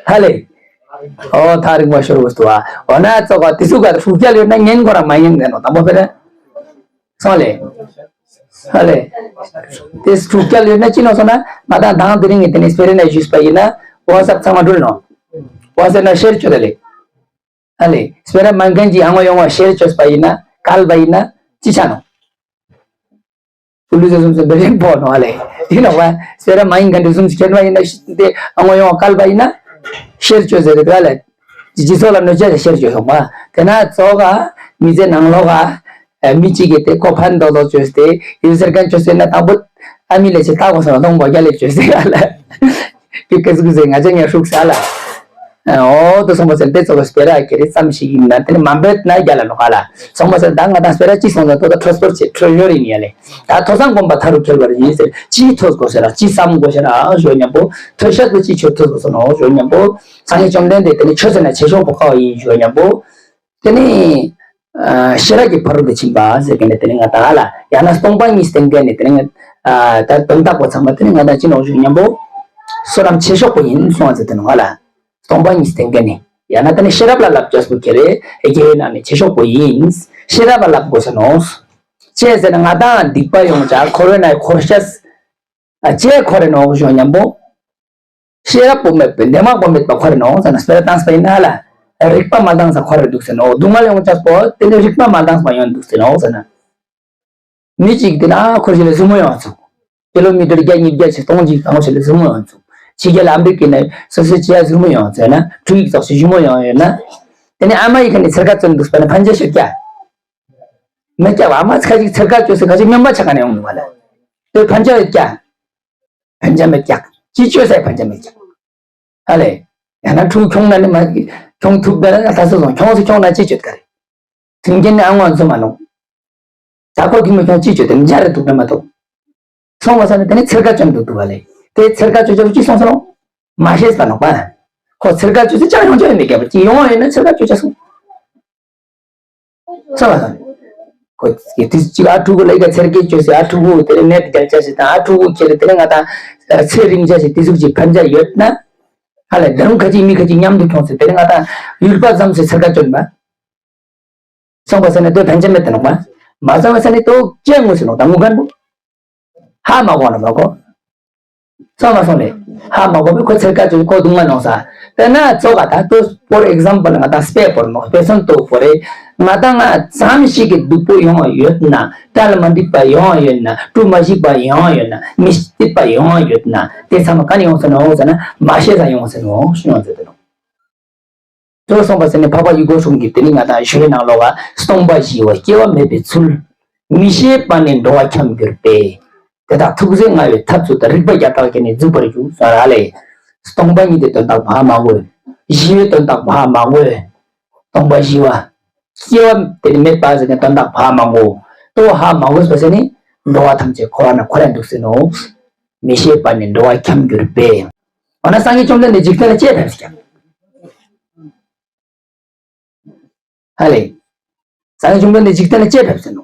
ཨ་ལེ། ཨོ་ཐག་རིང་བ་ཤོར་དགོས་འདུག་ཨ། འོ་ན་ཙོག་ག་དེ་ཚོ་ག་དྲུག་སྐྱ་ལོས་ན་ཉན་ཁོ་རང་མ་ཉན་ནས་ནོ་དང་པོ་ཕེ་རེ། སོང་ལེ། ཧ་ལེ། དེ་དྲུག་སྐྱ་ལོས་ན་ཅི་ནོ་སོང་ན་ང་དང་དང་དེ་རིང་གི་དེ་ནས་སྤེ་ར་ན་ཞུས་པ་ཡིན་ན་ཝ་སབ་ཚང་མ་འགྲུལ་ནོ། ཝ་སབ་ན་ཤེར་བཅོས་ད་ལེ། ཨ་ལེ། སྤེ་ར་མང་མཁན་གྱིས་ཨ་ངོ་ཡོང་བ་ཤེར་བཅོས་པ་ཡིན་ན་བཀལ་བ་ཡིན་ན་ཅི་ཆ་ནོ། ཕུ་ལུ་ཟེར་གསུམ་ཟེར་འབེ་རེན་པོ་ནོ་ཨ་ལེ། དེ་ནོ་བ་སྤེ་ར་མང་མཁན་གྱིས་གསུམ་ཟེར་ཁྱེར་བ་ཡིན་ན་དེ་ཨ་ངོ་ཡོང་བ་བཀལ་བ་ཡིན་ན་ཤེར་བཅོས་ཟེར་གི་འདུག་ཨ་ལེ། སྤྱི་ཚོགས་ལ་གནོད་བྱ་ཤེར་བཅོས་སོང་བ། དེ་ན་ཙོག་ག་མི་ཚེ་ནང་ལོག་ག་མི་གཅིག་གིས་དེ་ཁོ་ཕན་ཐོགས་ཐོགས་བཅོས་ཏེ་ཡུལ་ཟེར་མཁན་བཅོས་ཟེར་ན་དང་པོ་ཨ་མི་ལས་ཆེ་ལྟ་དགོས་སོང་དང་པོ་རྒྱ་ལས་བཅོས་ཟེར་ཨ་ལེ། ཀི་ཀི་སུ་ཟེར་ང་ཅག་ངས་ཧྲུག་ས་ལ། ཨོ་དུ་སོང་བ་ཟེར་དེ་ཙོག་ག་སྤེ་ར་ཁྱེར་རེ་ཙམ་ཞིག་ཡིན་ན་དེ་ནི་མ་འབད་ན་རྒྱ་ལ་ནོ་ཧ་ལ། སོང་བ་ཟེར་ད་ང་དང་སྤེ་ར་ཅི་སོང་ཟེར་ཏོ་ད་ཁྲོ་སྤོར་ཆེ་ཁྲོ་ཡོ་རི་ནི་ཡ་ལེ། ད་ཐོས་བསམ་སྒོམ་པ་མཐའ་རུ་འཁྱོལ་བར་ཡིན་ཟེར་ཅི་ཐོས་དགོས་ཟེར་ར་ཅི་བསམ་དགོས་ཟེར་ར་ཞོ་ཉམ་པོ་ཐོས་ཤ་དུ་ཅི་ཆོས་ཐོས་དགོས་སོ་ནོ་ཞོ་ཉམ་པོ། སངས་རྒྱས་བཅོམ་ལྡན་འདས་དེ་ནི་ཆོས་ཟེར་ན་ཆེ་ཤོས་པོ་ཁ་བ་ཡིན་ཞོ་ཉམ་པོ། དེ་ནས་ཤེས་རབ་ཀྱི་ཕ་རོལ་ཏུ་ཕྱིན་པ་ཟེར་མཁན་ནི་དེ་ནི་ང་དང་ལ་ཡང་ན་སྟོང་པ་ཉིད་བསྟན་མཁན་ནི་དེ་ནི་ད་དོན་དག་པོ་ཚང་མ་དེ་ནི་ང་དང་ཅི་ནོ་ཞུ་མཉམ་པོ་བསོད་ནམས་ཆེ་ཤོས་པོ་ཡིན་གསུང་བ་ཟེར་དེ་ནི་ང་ལ་སྟོང་པ་ཉིད་བསྟན་མཁན་ནི་ཡང་ན་དེ་ནི་ཤེས་རབ་ལ་བསླབ་བྱ་སུ་ཁྱེར་རེ་དགེ་བའི་ནང་ནས་ཆེ་ཤོས་པོ་ཡིན། ཤེས་རབ་ལ་བསླབ་དགོས་ས་ནོ། ཅི་ཟེར་ན་ང་དང་སྡིག་པ་ཡོང་བྱ་འཁོར་བའི་ནང་འཁོར་ཤ་ཅེས་འཁོར་རེ་ནོ་ཞུ་མཉམ་པོ། ཤེས་རབ་པོ་མེད་པའི་འདས་མ་པོ་མེད་པ་ཁོ་རེ་ནོ་ཟེར་ན་སྤེ་ར་བཏང་སྤེ་ཡིན་ན་ལ། རིག་པ་མ་འདང་ས་ཁོ་རེ་འདུག་ཟེར་ནོ་སྡུག་བསྔལ་ཡོང་ཆགས་པོ་དེ་ནི་རིག་པ་མ་འདང་ས་ཡོང་འདུག་ཟེར་ནོ་ཟེར་ན། མི་གཅིག་དེ་ན་ཁོར་ཞིག་ལ་ཟུར་མོ་ཡོང་ཚུགས། ཀི་ལོ་མི་ཊར་བརྒྱ་ཉིས་བརྒྱ་ཞིག་སྟོང་གཅིག་གང་ཞིག་ལ་ཟུར་མོ་ཡོང་ཚུགས། ཕྱི་རྒྱལ་ལ་ཨ་མི་རི་ཀའི་ནས་སོ་སོའི་ཅི་ཡ་ཟུར་མོ་ཡོང་ཚུགས་ན་ཁྲུ་ཡིག་ཙོགས་ཞིག་ཟུར་མོ་ཡོང་ཡོད་ན། དེ་ནི་ཨ་མ་ཡི་ཁ་ནས་ཚེར་ཁ་བཙོན་འདུག་སྤེ་ན་ཕན་ཆད་ཤོད་ཀྱ། མེད་ཀྱ་བ་ཨ་མ་ཁ་ཅིག་ཚེར་ཁ་བཅོས་སེ་ཁ་ཅིག་སྨྱོན་པ་ཆ་ག་ནས་ཡོང་འདུག་བ་ལ། དེ་ཕན་ཆད་ཡོད་ཀྱ། ཕན་ཆད་མེད་ཀྱག་ཅི་བཅོས་སའི་ཕན་ཆད་མེད་ཀྱག་ཨ་ལས། ཡང་ན་ཕྲུ་གུ་ཁྱོང་ན་ནི་མ་ཁྱོང་ཐུབ་པ་ལ་ད་སོ་སོང་ཁྱོང་སུ་ཁྱོང་ན་ཅི་བཅོས་ག་རེ། དོན་རྐྱེན་ནི་ཨ་ངོ་འཛོམས་མ་ནོ། ད་ཁོ་དེ་མི་ཁྱོང་ཅི་བཅོས་དེ་འཇའ་རེ་འདུག་ན་མ་གཏོགས། སོང་བ་ས་ནི་དེ་ནི་ཚེར་ཁ་བཅོས་འདུག་འདུག་བ་ལས། དེ་ཚེར་ཁ་བཅོས་བཅོས་ཅི་སོང་ས་ནོ། མ་ཤེས་ས་ནོ་པ། ཁོ་ཚེར་ཁ་བཅོས་ཚེ་ཅང་ཡོང་ཅོ་ཡོད་མེད་ཀྱ་བ་ཅི་ཡོང་བ་ཡོད་ན་ཚེར་ཁ་བཅོས་ཅ་སོང་། ས་བ་དང་། ཁོ་ཡི་དུས་གཅིག་ཨ་ཕྲུ་གུ་ལ་ཡི་ག་ཚེར་སྐྱེས་བཅོས་སེ་ཨ་ཕྲུ་གུ་དེ་ནས་ནད་རྒྱལ་ཆ་ཞིག་དང་ཨ་ཕྲུ་གུ་ཁྱེར་དེ་ནས་ང་དང་ཚེ་རིང་ཆ་ཞིག་དེ་ཟུག་ཅིག་ཕན་ཆ་ཡོད་ན། ཧ་ལས་ལམ་ཁ་ཅིག་མི་ཁ་ཅིག་མཉམ་དུ་ཁྱོངས་སེ་དེ་ནས་ང་དང་ཡུལ་པ་ཙམ་ཞིག་ཚེར་ཁ་བཅོས་མ། སོང་བ་ས་ནས་དོ་ཕན་ཆ་མེད་དེ་ནོག་མ། མ་སོང་བ་ས་ནས་དོ་སྐྱེ་དངོས་སུ་ནོག་ད་ངུ་གན་པོ། ཧ་མ་གོ་ན་མ་གོ། ཚང་མ་སོང་ལེ། ཧ་མ་གོ་བས་ཁོ་ཚེར་ཁ་ཅིག་ཁོ་སྡུག་བསྔལ་ནོག་ས། དཔེར་ན་ཙོག་ག་ད་ལྟོས་for example ང་དང་དཔེ་བོར་ནོག་དཔེ་མཚོན་ལྟོས་བོར་རེ། ང་དང་ང་ཙམ་ཞིག་གི་སྡུག་པོ་ཡོང་བ་ཡོད་ན་དགྲ་ལ་མ་འགྲིག་པ་ཡོང་བ་ཡོད་ན་དཀྲུག་མ་ཞིག་པ་ཡོང་བ་ཡོད་ན་མི་སྡིག་པ་ཡོང་བ་ཡོད་ན་དེ་ཚང་མ་ག་ནས་ཡོང་ས་ནོག་ཟེར་ན་མ་ཤེས་ས་ཡོང་ས་ནོག་ཞུ་ཡོང་ཟེར་དེ་ནོག་དེ་སོང་བ་ཟེར་ནས་འཕགས་པ་ཡུལ་འཁོར་གསུམ་གྱི་དེ་ནི་ང་དང་ཞུ་བའི་ནང་ལོགས་ལ་སྟོང་པ་ཞི་བ་སྐྱེ་བ་མེད་པའི་ཚུལ། མི་ཤེས་པ་ནི་འགྲོ་བ་འཁྱམས་གྱུར་པས། དེ་དག་ཐུགས་བརྩེ་མངའ་བའི་ཐབས་ཚུལ་དང་རིགས་པ་བརྒྱ་ཕྲག་བརྒྱ་ནི་འཛུགས་པར་བཞུགས་ཟེར་ར་ལས། སྟོང་པ་ཉིད་དེ་དོན་དག་བ་མ་གོ། ཞི་བའི་དོན་དག་བ་མ་གོ། སྟོང་པ་ཞི་བ། སྐྱེ་བ་དེ་ནི་མེད་པ་ཟེར་ནས་དོན་དག་བ་མ་གོ། ལྟོ་ཧ་མ་གོ་ཟེར་ནས་འགྲོ་བ་ཐམས་ཅད་འཁོར་བ་ན་འཁོར་ར་འདུག་ཟེར་ནོ། མི་ཤེས་པ་ནི་འགྲོ་བ་འཁྱམས་གྱུར་པས། འོ་ན་སངས་རྒྱས་བཅོམ་ལྡན་འདས་འཇིག་རྟེན་ལ་ཅི་ཕེབས་ཀྱང་། ཧ་ལས། སངས་རྒྱས་བཅོམ་ལྡན་འདས་འཇིག་རྟེན་ལ་ཅི་ཕེབས་ཟེར་ནོ།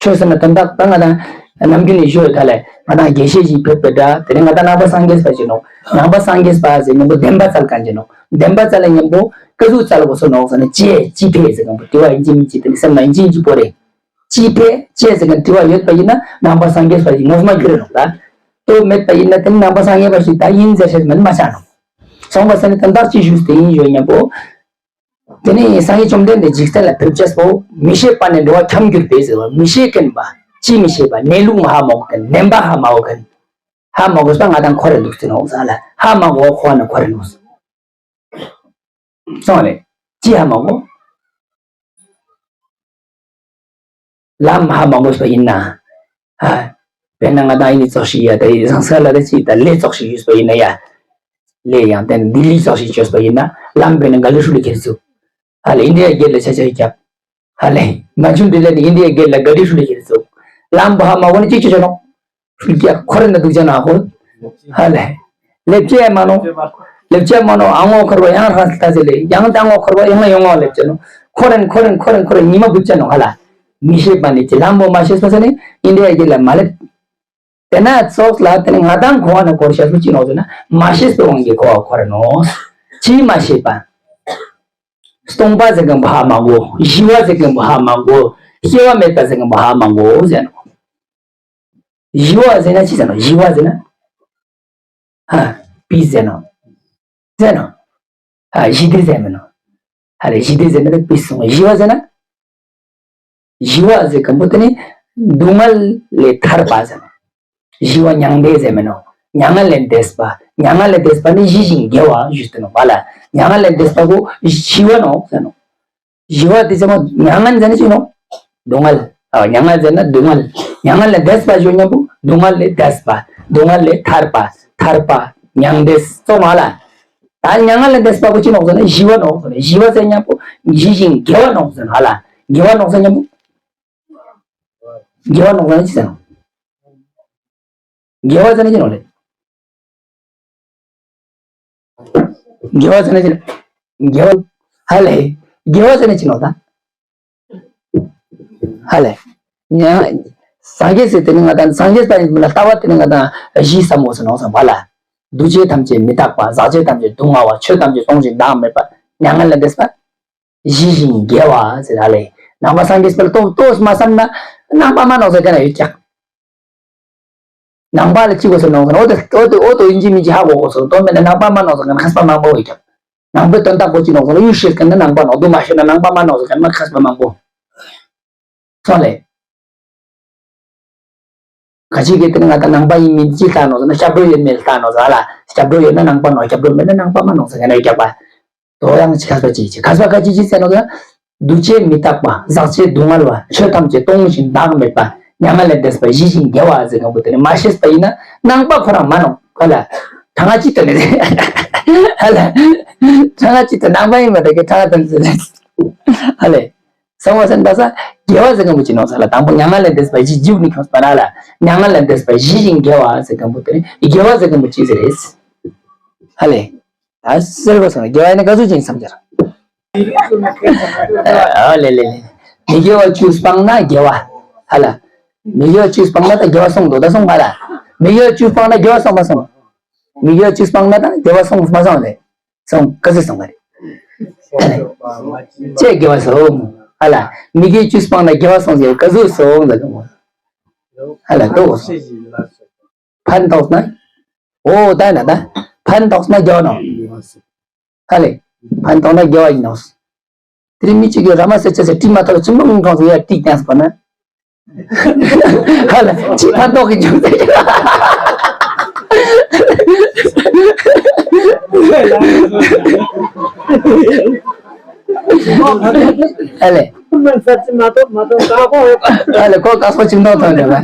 ཆོས་ཟེར་ན་དོན་དག་ད་ང་དང་ནམ་རྒྱུན་ནས་ཞུ་ཡོད་ད་ལས་ང་དང་དགེ་བཤེས་ཤིག་ཕེབས་པའི་སྒྲ་དེ་ནས་ང་དང་ནང་པ་སངས་རྒྱས་པ་ཞིག་ནོ། ནང་པ་སངས་རྒྱས་པ་ཟེར་མཉམ་པོ་བདེན་པ་བཙལ་མཁན་ཞིག་ནོ། བདེན་པ་བཙལ་ལ་མཉམ་པོ་ཀ་ཟུག་བཙལ་དགོས་སོ་ནོ་ཟེར་ན་ཅི་ཅི་ཕེ་ཟེར་མཉམ་པོ་དྲི་བ་ཡིན་གཅིག་མིན་གཅིག་དེ་ནས་སེམས་ལ་ཡིན་གཅིག་མིན་གཅིག་པོ་རེད། ཅི་ཕེ་ཅི་ཟེར་མཁན་དྲི་བ་ཡོད་པ་ཡིན་ན་ནང་པ་སངས་རྒྱས་པ་ཞིག་ངོ་མ་འགྱུར་རེད་ནོ་ད། ལྟོས་མེད་པ་ཡིན་ན་དེ་ནི་ནང་པ་སངས་རྒྱས་པ་ཞིག་ད་ཡིན་ཟེར་ཤེས་མིན་མ་ཆགས་ནོ། སོང་བ་ཟེར་ནས་དོན་དག་ཅི་ཞུས་ཏེ་ཡིན་ཡོད་སྙམ་པོ། དེ་ནས་སངས་རྒྱས་བཅོམ་ལྡན་འདས་འཇིག་རྟེན་ལ་ཕེབས་ཅེས་སོ་མི་ཤེས་པ་ནས་འགྲོ་བ་འཁྱམས་གྱུར་པས་ཟེར་བ་མི་ཤེས་མཁན་པ་ཅི་མི་ཤེས་པ་གནས་ལུགས་མ་ཧ་མ་གོ་མཁན་བདེན་པ་ཧ་མ་གོ་མཁན། ཧ་མ་གོ་ས་ང་དང་འཁོར་རེ་འདུག་ཟེར་ནོ་ཟ་ལ་ཧ་མ་གོ་འཁོར་ནས་འཁོར་རེ་འདུག་ཟེར། སོང་རེད། ཅི་ཧ་མ་གོ། ལམ་ཧ་མ་གོ་ས་ཡིན་ན། ཧ། དཔེར་ན་ང་དང་ཡིན་ཙོགས་ཤིག་ཡ་ད་ཡི་ཟང་ས་ལ་ད་ཅི་ད་ལས་ཙོགས་ཤིག་ཡོད་ས་ཡིན་ན་ཡ། ལས་ཡང་དེ་ནི་ལྡི་ལི་ཙོགས་ཤིག་བཅོས་པ་ཡིན་ན་ལམ་དཔེར་ན་ག་ལེ་ཧྲུ་ལི་ཁྱེར་ཚུགས། ཧ་ལས་ཨིན་ཌི་ཡ་གེ་ཊི་ལ་ཆ་ཆ་ཡི་རྒྱབ། ཧ་ལས། མ་ཆུང་འདི་ལས་ནི་ཨིན་ཌི་ཡ་གེ་ཊི་ལ་ག་ལེ་ཧྲུ་ལི་ཁྱེར་ཚུགས། ལམ་བུ་ཧ་མ་གོ་ནི་ཅི་ཅི་ཆ་ནོ། ཧྲུལ་རྒྱག་ཁོ་རེ་ན་སྡུག་ཅག་ན་ཧོ། ཧ་ལས། ལེབ་ཅེ་མ་ནོ། ལེབ་ཅེ་མ་ནོ་ཨ་ངོ་འཁོར་བ་ཡང་རང་ལྟ་ཟེར་ལེ་ཡང་ད་ངོ་འཁོར་བ་ཡང་ཡོང་ངོ་ལེབ་ཅེ་ནོ། ཁོ་རེན་ཁོ་རེན་ཁོ་རེན་ཁོ་རེན་ཉི་མ་བུད་ཅེ་ནོ་ཧ་ལ། མི་ཤེས་པ་ནི་ཅི་ལམ་བུ་མ་ཤེས་པ་ཟེར་ནི་ཨིན་ཌི་ཡ་གེ་ཊི་ལ་མ་ལེབ། དེ་ན་ཙོགས་ལ་དེ་ནི་ང་དང་འཁོར་བ་ན་འཁོར་ཤེས་པ་ཅི་ནོ་ཟེར་ན་མ་ཤེས་པའི་དབང་གིས་འཁོར་བ་འཁོར་རེ་ནོ། ཅིས་མ་ཤེས་པ། སྟོང་པ་ཟེར་མཁན་པོ་ཧ་མ་གོ། ཞི་བ་ཟེར་མཁན་པོ་ཧ་མ་གོ། སྐྱེ་བ་མེད་པ་ཟེར་མཁན་པོ་ཧ་མ་གོ་ཟེར་ནོ། ཞི་བ་ཟེར་ན་ཅི་ཟེར་ནོ། ཞི་བ་ཟེར་ན། ཧ། པི་ཟེར་ནོ། ཟེར་ནོ། ཧ། ཞི་བདེ་ཟེར་མིན་ནོ། ཧ་ལས་ཞི་བདེ་ཟེར་ན་པི་སོང་། ཞི་བ་ཟེར་ན། ཞི་བ་ཟེར་མཁན་པོ་དེ་ནི་སྡུག་བསྔལ་ལས་ཐར་པ་ཟེར་ནོ། ཞི་བ་མྱང་འདས་ཟེར་མིན་ནོ། མྱ་ངན་ལས་འདས་པ། མྱ་ངན་ལས་འདས་པ་ནི་ཞི་ཞིང་དགེ་བ་ཞུས་ཏེ་ནོ་བ་ལ། མྱ་ངན་ལས་འདས་པ་པོ་ཞི་བ་ནོ་ཟེར་ནོ། ཞི་བ་དེ་ཚང་མ་མྱ་ངན་ཟེར་ན་ཅི་ནོ། སྡུག་བསྔལ། ཨ། མྱ་ངན་ཟེར་ན་སྡུག་བསྔལ། མྱ་ངན་ལས་འདས་པ་ཞུ་མཉམ་པོ་སྡུག་བསྔལ་ལས་འདས་པ། སྡུག་བསྔལ་ལས་ཐར་པ། ཐར་པ། མྱང་འདས་སོང་བ་ལ། ད་མྱ་ངན་ལས་འདས་པ་པོ་ཅི་ནོག་ཟེར་ན་ཞི་བ་ནོག་ཟེར་ན། ཞི་བ་ཟེར་མཉམ་པོ་ཞི་ཞིང་དགེ་བ་ནོག་ཟེར་ན་ཧ་ལ། དགེ་བ་ནོག་ཟེར་མཉམ་པོ། དགེ་བ་ནོག་ཟེར་ན་ཅི་ཟེར་ནོ། དགེ་བ་ཟེར་ན་ཅི་ནོག་ལེ། དགེ་བ་ཟེར་ན་ཅི་ནོག། དགེ་བ། ཧ་ལེ། དགེ་བ་ཟེར་ན་ཅི་ནོག་ད། ཧ་ལེ། ཉ། སངས་རྒྱས་ཟེར་དེ་ནི་ང་དང་སངས་རྒྱས་པ་ཡིན་ན་ལྟ་བ་དེ་ནི་ང་དང་ཞི་བ་མོ་ཟེར་ནོག་ཟེར་བ་ལ། འདུ་བྱེད་ཐམས་ཅད་མི་རྟག་པ། ཟག་བཅས་ཐམས་ཅད་སྡུག་བསྔལ་བ། ཆོས་ཐམས་ཅད་སྟོང་ཞིང་བདག་མེད་པ། མྱ་ངན་ལས་འདས་པ། ཞི་ཞིང་དགེ་བ་ཟེར་ཧ་ལེ། ནང་པ་སངས་རྒྱས་པ་ལ་ལྟོས་ལྟོས་མ་བསམ་ན་ནང་པ་མ་ནོག་ཟེར་ག་ན་ཡོད་ཀྱག། ནང་པ་ལ་ཅི་དགོས་ཟེར་ནོག་ཟེར་ན། འོ་དེ་འོ་དེ་འོ་དེ་ཡིན་གཅིག་མིན་གཅིག་ཧ་གོ་དགོས་ཟེར། དོན་མེད་ན་ནང་པ་མ་ནོག་ཟེར་མཁན་མཁས་པ་མང་པོ་ཡོད་ཀྱག། ནང་པའི་དོན་དག་གོ་ཅི་ནོག་ཟེར་ན་ཡུལ་ཤེས་མཁན་ནི་ནང་པ་ནོག། དེ་མ་ཤེས་ན་ནང་པ་མ་ནོག་ཟེར་མཁན་མ་མཁས་པ་མང་པོ། སོང་ལེ། ག་ཅི་གི་དེ་ནི་ང་དང་ནང་པ་ཡིན་མིན་ཅི་ལྟ་ནོག་ཟེར་ན། སྐྱབས་འགྲོ་ཡོད་མེད་ལྟ་ནོག་ཟེར་ལ། སྐྱབས་འགྲོ་ཡོད་ན་ནང་པ་ནོག། སྐྱབས་འགྲོ་མེད་ན་ནང་པ་མ་ནོག་ཟེར་མཁན་ཡོད་ཀྱག་པ། དོ་ཡང་ཅི་མཁས་པ་ཅི་ཅི་མཁས་པ་ག་ཅི་ཅི་ཟེར་ནོག་ཟེར་ན། འདུ་བྱེད་མི་རྟག་པ། ཟག་བཅས་སྡུག་བསྔལ་བ། ཆོས་ཐམས་ཅད་སྟོང་ཞིང་བདག་མེད་པ། མྱ་ངན་ལས་འདས་པ། ཞི་ཞིང་དགེ་བ་ཟེར་མཁན་པོ་དེ་ནི་མ་ཤེས་པ་ཡིན་ན་ནང་པ་ཁོ་རང་མ་ནོག་ག་ལ། གྲངས་ཀ་ཅི་ལྟ་ནས་ཧ་ལ། གྲངས་ཀ་ཅི་ལྟ་ནང་པ་ཡིན་མ་ད་གི་གྲངས་ཀ་ལྟ་ནས་ཧ་ལ། སོང་བ་ཟེར་ན་ད་ས་དགེ་བ་ཟེར་མཁན་པོ་ཅི་ནོག་ཟེར་ལ། དང་པོ་མྱ་ངན་ལས་འདས་པ་ཞི་འཇུག་ནི་ཁྱོངས་པ་ན་ལ། མྱ་ངན་ལས་འདས་པ་ཞི་ཞིང་དགེ་བ་ཟེར་མཁན་པོ་དེ་ནི་དགེ་བ་ཟེར་མཁན་པོ་ཅི་ཟེར་རེད། ཧ་ལེ། ད་ཟེར་བ་སོང་ན་དགེ་བ་ཡིན་ན་ག་ཚོད་ཅིག་ཡིན་བསམ་གྱི་ར། ཨ་ལེ་ལེ་ལེ། མི་དགེ་བ་བཅུ་སྤངས་ན་དགེ་བ། ཧ་ལ། མི་དགེ་བ་བཅུ་སྤངས་ན་ད་དགེ་བ་སོང་འདུག་ད་སོང་པ་ལ། མི་དགེ་བ་བཅུ་སྤངས་ན་དགེ་བ་སོང་མ་སོང་། མི་དགེ་བ་བཅུ་སྤངས་ན་ད་དགེ་བ་སོང་མ་སོང་ལེ། སོང་ག་ཚོད་སོང་བ་རེད། ཅེས་དགེ་བ་སོང་། ཧ་ལ། མི་དགེ་བཅུ་སྤངས་ན་དགེ་བ་སོང་ཟེར་ག་ཚོད་སོང་ལ་སོང་། ཧ་ལ་ལྟོས། ཕན་ཐོགས་ན། འོ་ད་ན་ད། ཕན་ཐོགས་ན་དགེ་བ་ནོ། ཧ་ལེ། ཕན་ཐོགས་ན་དགེ་བ་ཡིན་ནོ། དེ་རིང་མི་གཅིག་གིས་ར་མ་ཟེར་ཆ་ཟེར་དྲི་མ་ཐག་ཆུ་མོ་གང་ཟེར་ཡ་ཏིག་ཏན་སོང་ན། ཧ་ལ་ཅི་ཕན་ཐོགས་ཀྱི་འཇུག་ཟེར། ཨ་ལེ། ཨ་ལེ་ཁོ་དཀའ་སོ་ཅིག་མདོག་ཐོན་འདྲ་བ།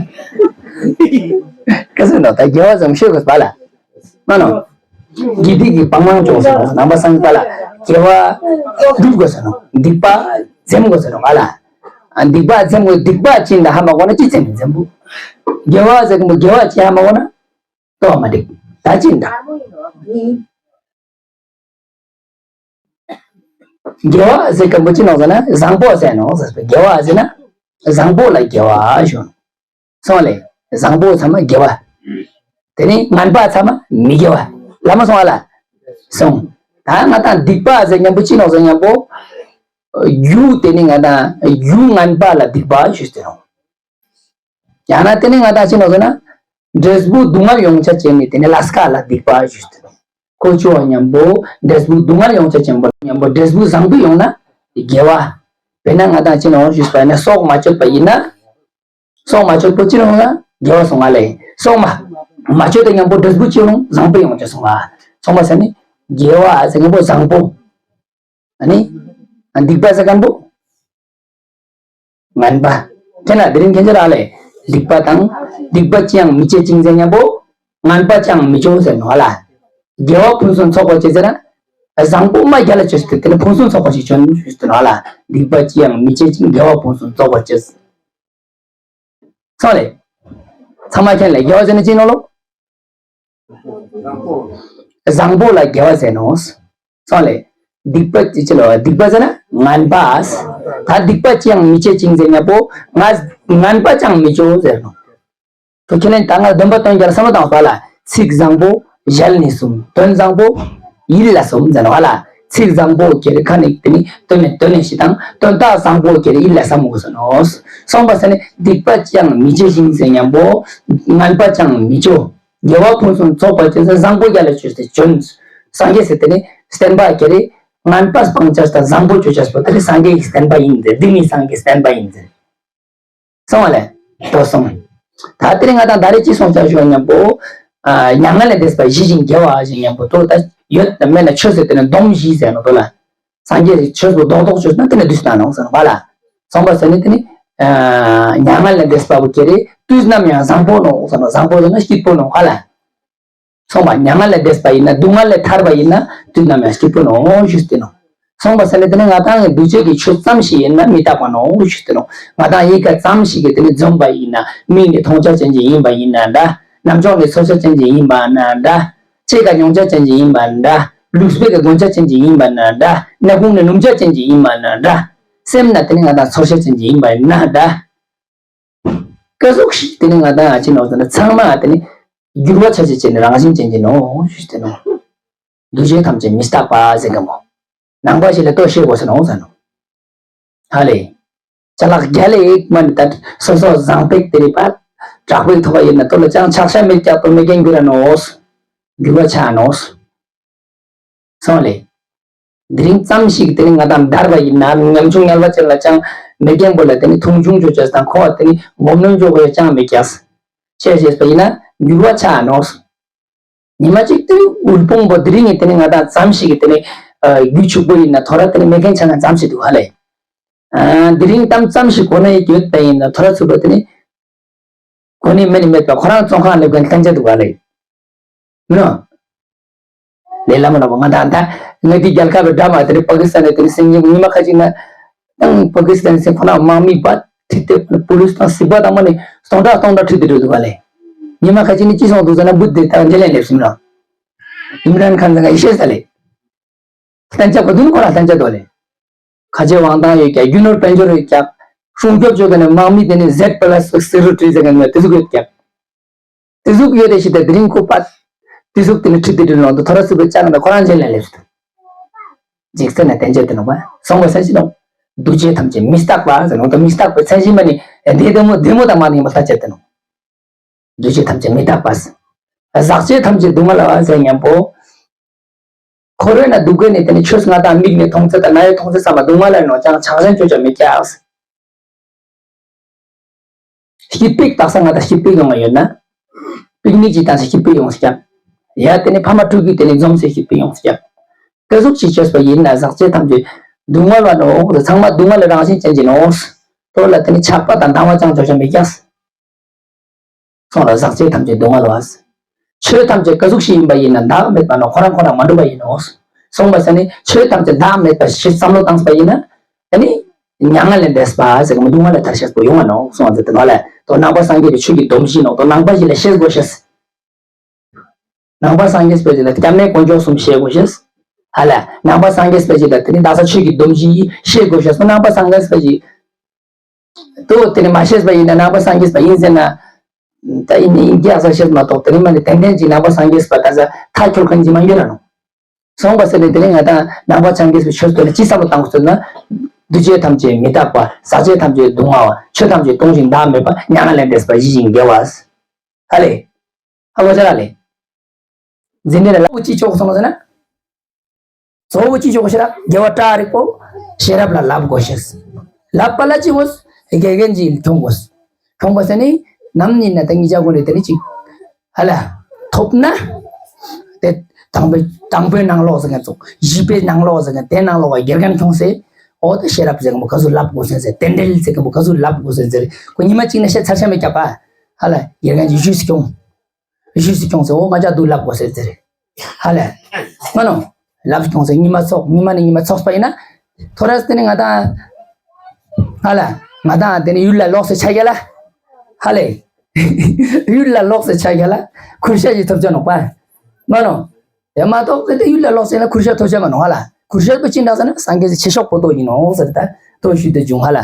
སྐད་ཆ་འདོག་ད་དགེ་བ་ཙམ་ཤོད་དགོས་པ་ལ། མ་ནོ། དགེ་སྡིག་གི་སྤང་བླང་སྦྱོང་ཟེར་ནོ། ནང་པ་སངས་རྒྱས་པ་ལ་དགེ་བ་སྒྲུབ་དགོས་ཟེར་ནོ། སྡིག་པ་འཛེམ་དགོས་ཟེར་ནོ་ཨ་ལ། ཨ་སྡིག་པ་འཛེམ་དགོས། སྡིག་པ་ཅི་ཡིན་ད་ཧ་མ་གོ་ན་ཅི་འཛེམ་འཛེམ་བུ། དགེ་བ་ཟེར་གི་མོ་དགེ་བ་ཅི་ཧ་མ་གོ་ན་ལྟོས་མ་འགྲིག་ད་ཅི་ཡིན་ད། དགེ་བ་ཟེར་གི་མོ་ཅི་ནོ་ཟེར་ན་བཟང་པོ་ཟེར་ནོ་ཟེར། དགེ་བ་ཟེར་ན་བཟང་པོ་ལ་དགེ་བ་ཞུ་ནོ། སོང་ལེ། བཟང་པོ་ཚང་མ་དགེ་བ། དེ་ནི་ངན་པ་ཚང་མ་མི་དགེ་བ། ལ་མ་སོང་བ་ལ། སོང་། ད་ང་དང་སྡིག་པ་ཟེར་མཉམ་པོ་ཅི་ནོག་ཟེར་མཉམ་པོ། རྒྱུ་དེ་ནི་ང་དང་རྒྱུ་ངན་པ་ལ་སྡིག་པ་ཞུས་ཏེ་ནོ། ཡང་ན་དེ་ནི་ང་དང་ཅི་ནོག་ཟེར་ན། འབྲས་བུ་སྡུག་བསྔལ་ཡོང་ཆ་བྱས་ནི་དེ་ནི་ལས་ཀ་ལ་སྡིག་པ་ཞུས་ཏེ་ནོ། ཁོ་ཆུ་བ་མཉམ་པོ་འབྲས་བུ་སྡུག་བསྔལ་ཡོང་ཆ་ཅན་པོ་མཉམ་པོ་འབྲས་བུ་བཟང་པོ་ཡོང་ན་དགེ་བ། དཔེར་ན་ང་དང་ཅི་ནོག་ཞུས་པ་ཡིན་ན་སྲོག་མ་གཅོད་པ་ཡིན་ན། སྲོག་མ་གཅོད་པོ་ཅི་རུང་ལ་དགེ་བ་སོང་ང་ལེ། སྲོག་མ་མ་གཅོད་དང་མཉམ་པོ་འབྲས་བུ་ཅི་རུང་བཟང་པོ་ཡོང་ཅེས་སོང་ང་། སོང་ང་ཟེར་ནི་དགེ་བ་ཟེར་མཁན་པོ་བཟང་པོ། ཨ་ནི་སྡིག་པ་ཟེར་མཁན་པོ་ངན་པ། དེ་ན་དེ་རིང་ཁྱེད་ཚོ་རང་ལེ་སྡིག་པ་དང་སྡིག་པ་ཅི་ཡང་མི་བྱེད་ཅིང་ཟེར་མཁན་པོ་ངན་པ་ཅི་ཡང་མི་བྱོ་ཟེར་ནོ་ལ། དགེ་བ་ཕུན་སུམ་ཚོགས་པར་བྱེད་ཟེར་ན་བཟང་པོ་མ་རྒྱལ་ལ་བྱོས་ཏེ་དེ་ནི་ཕུན་སུམ་ཚོགས་པར་ཞིག་བྱོན་ཞུས་ཏེ་ནོ་ལ། སྡིག་པ་ཅི་ཡང་མི་བྱེད་ཅིང་དགེ་བ་ཕུན་སུམ་ཚོགས་པར་བྱེད། སོང་ལེ། ཚང་མ་མཁྱེན་ལེ། དགེ་བ་ཟེར་ན་ཅི་ནོ་ལོ། བཟང་པོ་ལ་དགེ་བ་ཟེར་ནོ། སོང་ལེ། སྡིག་པ་ཅི་ཅི་ལོ། སྡིག་པ་ཟེར་ན་ངན་པ། ད་སྡིག་པ་ཅི་ཡང་མི་བྱེད་ཅིང་ཟེར་མཁན་པོ་ང་ངན་པ་ཅང་མི་བྱོ་ཟེར་ནོ། ཁྱོད་ཁས་ལེན་ད་ང་སྡོམ་པ་སྟོན་རྒྱལ་བསམ་བློ་བཏང་བ་ལ་ཚིག་བཟང་པོ་ཞལ་ནས་གསུངས། དོན་བཟང་པོ་ ཡིད་ལ་ཟུངས་ཟེར་ནོ་ཧ་ལ། ཚིག་བཟང་པོ་ཁྱེར་ཁ་ནས་དེ་ནི་དོན་ནི་དོན་ནི་ཞིག་དང་དོན་དག་བཟང་པོ་ཁྱེར་ཡིད་ལ་ཟུངས་དགོས་ཟེར་ནོ། གསུངས་པ་ཟེར་ནི་སྡིག་པ་ཅང་མི་བྱེད་ཅིང་ཟེར་མཉམ་པོ། ངན་པ་ཅང་མི་བྱེད། དགེ་བ་ཕུན་སུམ་ཚོགས་པར་བྱེད་ཟེར་བཟང་པོ་རྒྱ་ལ་བཅོས་ཏེ་བྱོན། སངས་རྒྱས་ཟེར་དེ་ནི་བསྟན་པ་ཁྱེར་ངན་པ་སྤང་བྱ་དང་བཟང་པོ་བཅོ་བྱ་སྤོ་དེ་ནི་སངས་རྒྱས་ཀྱི་བསྟན་པ་ཡིན་ཏེ་འདི་ནི་སངས་རྒྱས་བསྟན་པ་ཡིན་ཏེ། སོང་བ་ལས། དོ་སོང་། ད་དེ་རིང་ང་དང་ད་རེས་ཅི་སོང་ཆ་ཞོ་མཉམ་པོ། ཨ། མྱ་ངན་ལས་འདས་པ་ཞི་ཞིང་རྒྱས་པ་ཞིག་མཉམ་པོ་དོ་ད་ཡོད་ད་མེད་ན་ཆོས་ཟེར་དེ་ནི་སྡོམ་བཞི་ཟེར་ནོ་དོ་ལ། སངས་རྒྱས་ཀྱི་ཆོས་པོ་རྡོག་རྡོག་ཆོས་ན་དེ་ནི་དུས་ན་ནོ་ཟེར་བ་ལ། སོང་བ་ཟེར་ནི་དེ་ནི། ཨ། མྱ་ངན་ལས་འདས་པ་བོ་ཁྱེར་དུས་ནམ་ཡང་བཟང་པོ་ནོ་ཟེར་ནོ་བཟང་པོ་ཟེར་ན་སྐྱིད་པོ་ནོ་ཧ་ལ། སོང་བ་མྱ་ངན་ལས་འདས་པ་ཡིན་ན་སྡུག་བསྔལ་ལས་ཐར་པ་ཡིན་ན་དུས་ནམ་ཡང་སྐྱིད་པོ་ནོ་ཞུས་ཏེ་ནོ། སོང་བ་ཟེར་ནི་དེ་ནི་ང་དང་གི་འདུ་བྱེད་ཀྱི་ཆོས་ཙམ་ཞིག་ཡིན་ན་མི་རྟག་པ་ནོ་ཞུས་ཏེ་ནོ། ང་དང་ཡིད་ཀ་ཙམ་ཞིག་གི་དེ་ནི་འཛོམས་པ་ཡིན་ན་མིག་ནི་མཐོང་བྱ་ཅན་ཅིག་ཡིན་པ་ཡིན་ན་འདྲ། རྣམ་ཅོག་ནི་ཚོར་བྱ་ཅན་ཅིག་ཡིན་པ་ན་འདྲ། ལྕེ་ཀ་མྱོང་བྱ་ཅན་ཅིག་ཡིན་པ་འདྲ། ལུས་པེ་ཀ་གོན་བྱ་ཅན་ཅིག་ཡིན་པ་ན་འདྲ། སྣ་ཁུང་ནི་སྣོམ་བྱ་ཅན་ཅིག་ཡིན་པ་ན་འདྲ། སེམས་ན་དེ་ནི་ང་དང་ཚོར་བྱ་ཅན་ཅིག་ཡིན་པ་ན་འདྲ། ཀ་ཟུག་ཞིག་དེ་ནི་ང་དང་ཨ་ཅི་ནོ་ཟེར་ན་ཚང་མ་དེ་ནི་འགྱུར་བ་ཆ་ཅན་ཅན་ནི་རང་བཞིན་ཅན་གྱི་ནོ་ཞུས་ཏེ་ནོ། འདུ་བྱེད་ཐམས་ཅད་མི་རྟག་པ་ཟེར་གི་མོ། ནང་པ་ཞིག་ལ་ལྟོས་ཤེས་དགོས་ཟེར་ནོ་ཟེར་ནོ། ཧ་ལེ། ཅ་ལག་རྒྱ་ལས་མ་ནི་ད་སོ་སོ་བཟང་པེག་དེ་ནི་པ་དྲག་པོའི་ཐོག་ཡིན་ན་ལྟོ་ལ་ཅང་ཆག་ཤ་མེད་ཀྱག་ཏོ་མེད་ཀྱང་འགྱུར་ར་ནོ། འགྱུར་བ་ཆ་ནོ། སོང་ལེ། དེ་རིང་ཙམ་ཞིག་དེ་ནི་ང་དང་འདར་བ་ཡིན་ན་ཉམ་ཆུང་ངལ་བ་ཅན་ལ་ཅང་མེད་རྐྱེན་པོ་ལ་དེ་ནི་མཐོང་ཆུང་བཅོ་བྱ་དང་འཁོར་བ་དེ་ནི་སྒོམ་གནོན་བཅོ་དགོས་ཡ་ཅང་མེད་ཀྱག་ཅེས་བྱས་པ་ཡིན་ན་འགྱུར་བ་ཆགས་ནོ། ཉི་མ་གཅིག་དུས་དབུལ་ཕོངས་པོ་དེ་རིང་ངི་དེ་ནི་ང་དང་ཙམ་ཞིག་གི་དེ་ནི་རྒྱུ་ཕྱུག་པོ་ཡིན་ན་ཐོ་ར་དེ་ནི་མེད་མཁན་ཆ་ན་ཙམ་ཞིག་འདུག་ཧ་ལེ། དེ་རིང་གཏམ་ཙམ་ཞིག་གོ་ན་ཡི་ཡོད་པ་ཡིན་ན་ཐོ་ར་ཚུགས་པ་དེ་ནི། གོ་ནི་མེད་ནི་མེད་པ་ཁོ་རང་བཙོན་ཁང་སླེབས་མཁན་གཏན་འཇགས་འདུག་ག་ལེ། མིན་ནོ། ལས་སླ་མོ་ལ་བ་ང་དང་ད་ང་འདི་རྒྱལ་ཁབ་ཀྱི་འདྲ་མ་དེ་རེད། པ་ཀི་སི་ཐན་ནས་དེ་ནི་སེམས་ཉིན་ཉི་མ་ཁ་ཅིག་ན་དང་པ་ཀི་སི་ཐན་སེམས་ཁོ་ན་དམག་མི་པ་ཁྲིད་དེ་པུ་ལིས་དང་སི་པ་དང་མ་ནི་སྟོང་ཕྲག་སྟོང་ཕྲག་ཁྲིད་དེ་འགྲོ་འདུག་ག་ལེ། ཉི་མ་ཁ་ཅིག་ནི་ཅི་སོང་འདུག་ཟེར་ན་བུ་དེ་དང་འདྲེ་ལན་སླེབས་སོང་ལ། ཨིམ་རན་ཁཱན་ཟེར་ང་ཡི་ཤེས་ས་ལེ། གཏན་འཇགས་པ་དུ་ནི་ཁོ་རང་གཏན་འཇགས་འདུག་ལེ། ཁ་ཆེ་དབང་ཐང་ཡོད་ཀྱང་རྒྱུ་ནོར་དཔལ་འབྱོར་ཡོད་ཀྱང་སྲུང་སྐྱོབ་བྱོས་ཀྱང་ནི་དམག་མི་དེ་ནི་ཟེད་པ་ལ་སི་རུ་ཊི་ཟེར་མཁན་ཡོད་དེ་ཟུག་ཡོད་ཀྱང་། དེ་ཟུག་ཡོད་དེ་ཞིག་དེ་དེ་རིང་ཁོ་པ། དེ་ཟུག་དེ་ནི་ཁྲིད་དེ་དྲིལ་ལོང་དུ་ཐོ་ར་ཚུགས་པའི་ལྕགས་ནི་ཁོ་རང་ཆེན་ལ་སླེབས་སུ། འཇིག་རྟེན་ན་བསྟན་བཅོས་དེ་ནོ་པ་སོང་བ་སེམས་ཤིང་ནོ། འདུ་བྱེད་ཐམས་ཅད་མི་རྟག་པ་ཟེར་ནོ་དང་མི་རྟག་པའི་མཚན་གཞི་མ་ནི་དེ་དེ་མོ་དེ་མོ་དང་མ་ནི་མ་ལྟ་བཅད་དེ་ནོ། འདུ་བྱེད་ཐམས་ཅད་མི་རྟག་པ། ཟག་བཅས་ཐམས་ཅད་སྡུག་བསྔལ་བ་ཟེར་མཉམ་པོ། འཁོར་བའི་ནང་འདུག་གི་ནི་དེ་ནི་ཆོས་ང་དང་མིག་ནི་མཐོང་ཚད་དང་རྣ་ཡི་མཐོང་ཚད་ཙམ་པ་སྡུག་བསྔལ་ལ་ནོ་ཅང་ཆགས་ཞེན་བཅོ་བྱ་མི་སྐྱེ། སྐྱིད་པིག་དག་ས་ང་དང་སྐྱིད་པིག་ཡོང་བ་ཡོད་ན། པིག་ནིག་ཅིག་བཏང་ས་སྐྱིད་པིག་ཡོང་ས་ཀྱང་། ཡ་དེ་ནི་ཕ་མ་ཕྲུ་གུ་དེ་ནི་འཛོམས་ས་སྐྱིད་པིག་ཡོང་ས་ཀྱང་། ཀ་ཟུག་ཅིག་བཅོས་པ་ཡིན་ན་ཟག་བཅས་ཐམས་ཅད་སྡུག་བསྔལ་བ་ནོ་འོག་ཏུ་ཚང་མ་སྡུག་བསྔལ་ལ་རང་བཞིན་ཅན་གྱི་ནོ། དོ་ལ་དེ་ནི་ཆགས་པ་དང་སྡང་བ་ཅང་བཅོ་བྱ་མི་སྐྱེ། སོང་ལ་ཟག་བཅས་ཐམས་ཅད་སྡུག་བསྔལ་བ། ཆོས་ཐམས་ཅད་ཀ་ཟུག་ཞིག་ཡིན་པ་ཡིན་ན་བདག་མེད་པ་ནོ་ཁོ་རང་ཁོ་རང་མ་གྲུབ་པ་ཡིན་ནོ། སོང་བ་ས་ནི་ཆོས་ཐམས་ཅད་བདག་མེད་པ་ཞིག་བསམ་བློ་བཏང་པ་ཡིན་ན། ཨ་ནི། མྱ་ངན་ལས་འདས་པ་ཟེར་གི་མི་སྡུག་བསྔལ་ལས་ཐར་ཤེས་པོ་ཡོང་བ་ནོ་སོང་བ་ཟེར་ཏེ་ནོ་ལས་དོ་ནང་པ་སངས་རྒྱས་པའི་ཆོས་ཀྱི་སྡོམ་བཞི་ནོ་དོ་ནང་པ་ཞིག་ལ་ཤེས་དགོས་ཤེས། ནང་པ་སངས་རྒྱས་པའི་ལ་སྐྱབས་གནས་དཀོན་མཆོག་གསུམ་ཤེས་དགོས་ཤེས། ཧ་ལ་ནང་པ་སངས་རྒྱས་པའི་ལ་དེ་ནི་དག་ས་ཆོས་ཀྱི་སྡོམ་བཞི་ཤེས་དགོས་ཤེས་སོ་ནང་པ་སངས་རྒྱས་པའི། དོ་དེ་ནི་མ་ཤེས་པ་ཡིན་ན་ནང་པ་སངས་རྒྱས་པ་ཡིན་ཟེར་ན། ད་ཡིན་ནི་ཡིན་རྒྱ་ས་ཤེས་མ་གཏོགས་དེ་ནི་མ་ནི་ཏན་ཏན་གྱི་ནང་པ་སངས་རྒྱས་པ་ད་ས་མཐའ་འཁྱོལ་མཁན་གྱི་མ་ཡོད་ལ་ནོ། སོང་བ་ཟེར་ནས་དེ་ནི་ང་དང་ནང་པ་སངས་རྒྱས་པའི་ཆོས་དེ་ལ་ཅི་བསམ་བློ་བཏང་དགོས་ཟེར་ན། འདུ་བྱེད་ཐམས་ཅད་མི་རྟག་པ། ཟག་བཅས་ཐམས་ཅད་སྡུག་བསྔལ་བ། ཆོས་ཐམས་ཅད་སྟོང་ཞིང་བདག་མེད་པ། མྱ་ངན་ལས་འདས་པ་ཞི་ཞིང་རྒྱས་པ། ཧ་ལེ། ཧ་གོ་ཆ་ར་ལེ། འཛིན་གྲྭ་ལ་ལབ་ཅི་ཆོག་སོང་ཟེར་ན། གཙོ་བོ་ཅི་ཆོག་ཤེས་རབ་དགེ་བ་བཀྲ་རིག་པོ་ཤེས་རབ་ལ་ལབ་དགོས་ཤེས། ལབ་པ་ལ་ཅི་དགོས། དགེ་རྒན་གྱིས་ཁྱོང་དགོས། ཁྱོང་པ་ཟེར་ནི་ནམ་ཉིན་ན་ད་ངེད་ཅག་དགོན་ནས་དེ་ནི་ཅིག་ཧ་ལ་ཐོབ་ན། དེ་དང་པོའི་དང་པོའི་ནང་ལོགས་ཟེར་མཁན་ཚོ་བཞི་པའི་ནང་ལོགས་ཟེར་མཁན་དེ་ནང་ལོགས་ཀ་དགེ་རྒན་ཁྱོང་སེ། འོ་ད་ཤེས་རབ་ཟེར་མཁན་པོ་ག་ཚོད་ལབ་དགོས་ཟེར་ཟེར་རྟེན་འབྲེལ་ཟེར་མཁན་པོ་ག་ཚོད་ལབ་དགོས་ཟེར་ཟེར་ཁོ་ཉི་མ་གཅིག་ན་ཤེས་ཚར་ཆ་མེད་ཀྱག་པ། ཧ་ལ་དགེ་རྒན་གྱིས་ཞུས་སེ་ཁྱོང་། ཞུས་སུ་ཁྱོངས་ཟེར་འོ་ང་ཅག་སྡུག་ལབ་དགོས་ཟེར་ཟེར། ཧ་ལས། མ་ནོ། ལབ་ཁྱོངས་ཟེར་ཉི་མ་ཚོགས་ཉི་མ་ནས་ཉི་མ་ཚོགས་པ་ཡིན་ན། ཐོ་རས་དེ་ནི་ང་དང་། ཧ་ལ། ང་དང་དེ་ནི་ཡུལ་ལ་ལོག་སེ་ཆ་རྒྱ་ལ། ཧ་ལས། ཡུལ་ལ་ལོག་སེ་ཆ་རྒྱ་ལ་ཁུར་ཤ་ཞིག་ཐོབ་ཆ་ནོག་པ། མ་ནོ། དེ་མ་གཏོགས་དེ་ཡུལ་ལ་ལོག་སེ་ན་ཁུར་ཤ་ཐོབ་ཆ་མ་ནོག་ཧ་ལ། ཁུར་ཤ་པོ་ཅི་འདྲ་ཟེར་ན་སངས་རྒྱས་སི་ཆེ་ཤོག་པོ་ཏོ་ཡིན་ནོ་ཟེར་ད། ཏོ་ཞུ་དེ་བྱུང་ཧ་ལ།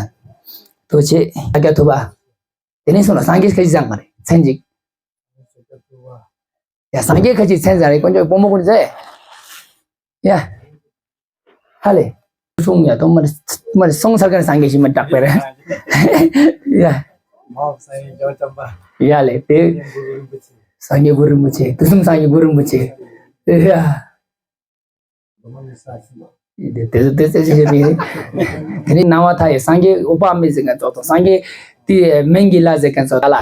ཏོ་ཆེ། ཆ་རྒྱ་ཐོབ་པ། དེ་ནས་སོང་ལ་སངས་རྒྱས་ཁ་ཅིག་བཟང་ག་རེད་མཚན་ཅིག་ཡ་སངས་རྒྱས་ཁ་ཅིག་མཚན་བཟང་རེད་དཀོན་མཆོག་དཔོན་པོ་ཀུན་ཟེར། ཡ། ཧ་ལེ། གསུང་ཡ་དོ་མར་མར་སོང་ཚར་ག་ནས་སངས་རྒྱས་ཞིག་མ་གྲགས་པས་རེད། ཡ། མ་སངས་རྒྱས་ལྗང་ལྗང་པ། ཡ་ལེ་དེ། སངས་རྒྱས་གུ་རུ་རིན་པོ་ཆེ། དུས་གསུམ་སངས་རྒྱས་གུ་རུ་རིན་པོ་ཆེ། ཡ། དེ་དེ་དེ་དེ་དེ་དེ་དེ་ནི་སྣང་བ་མཐའ་ཡས་སངས་རྒྱས་འོད་དཔག་མེད་ཟེར་མཁན་ཚོ་དང་སངས་རྒྱས་དེ་མིང་གི་ལྷ་ཟེར་མཁན་ཚོ་ད་ལ་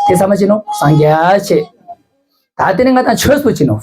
དེ་ཚང་མ་ཅི་ནོ་སངས་རྒྱས་ཆེ། ད་དེ་ནི་ང་དང་ཆོས་པོ་ཅི་ནོ།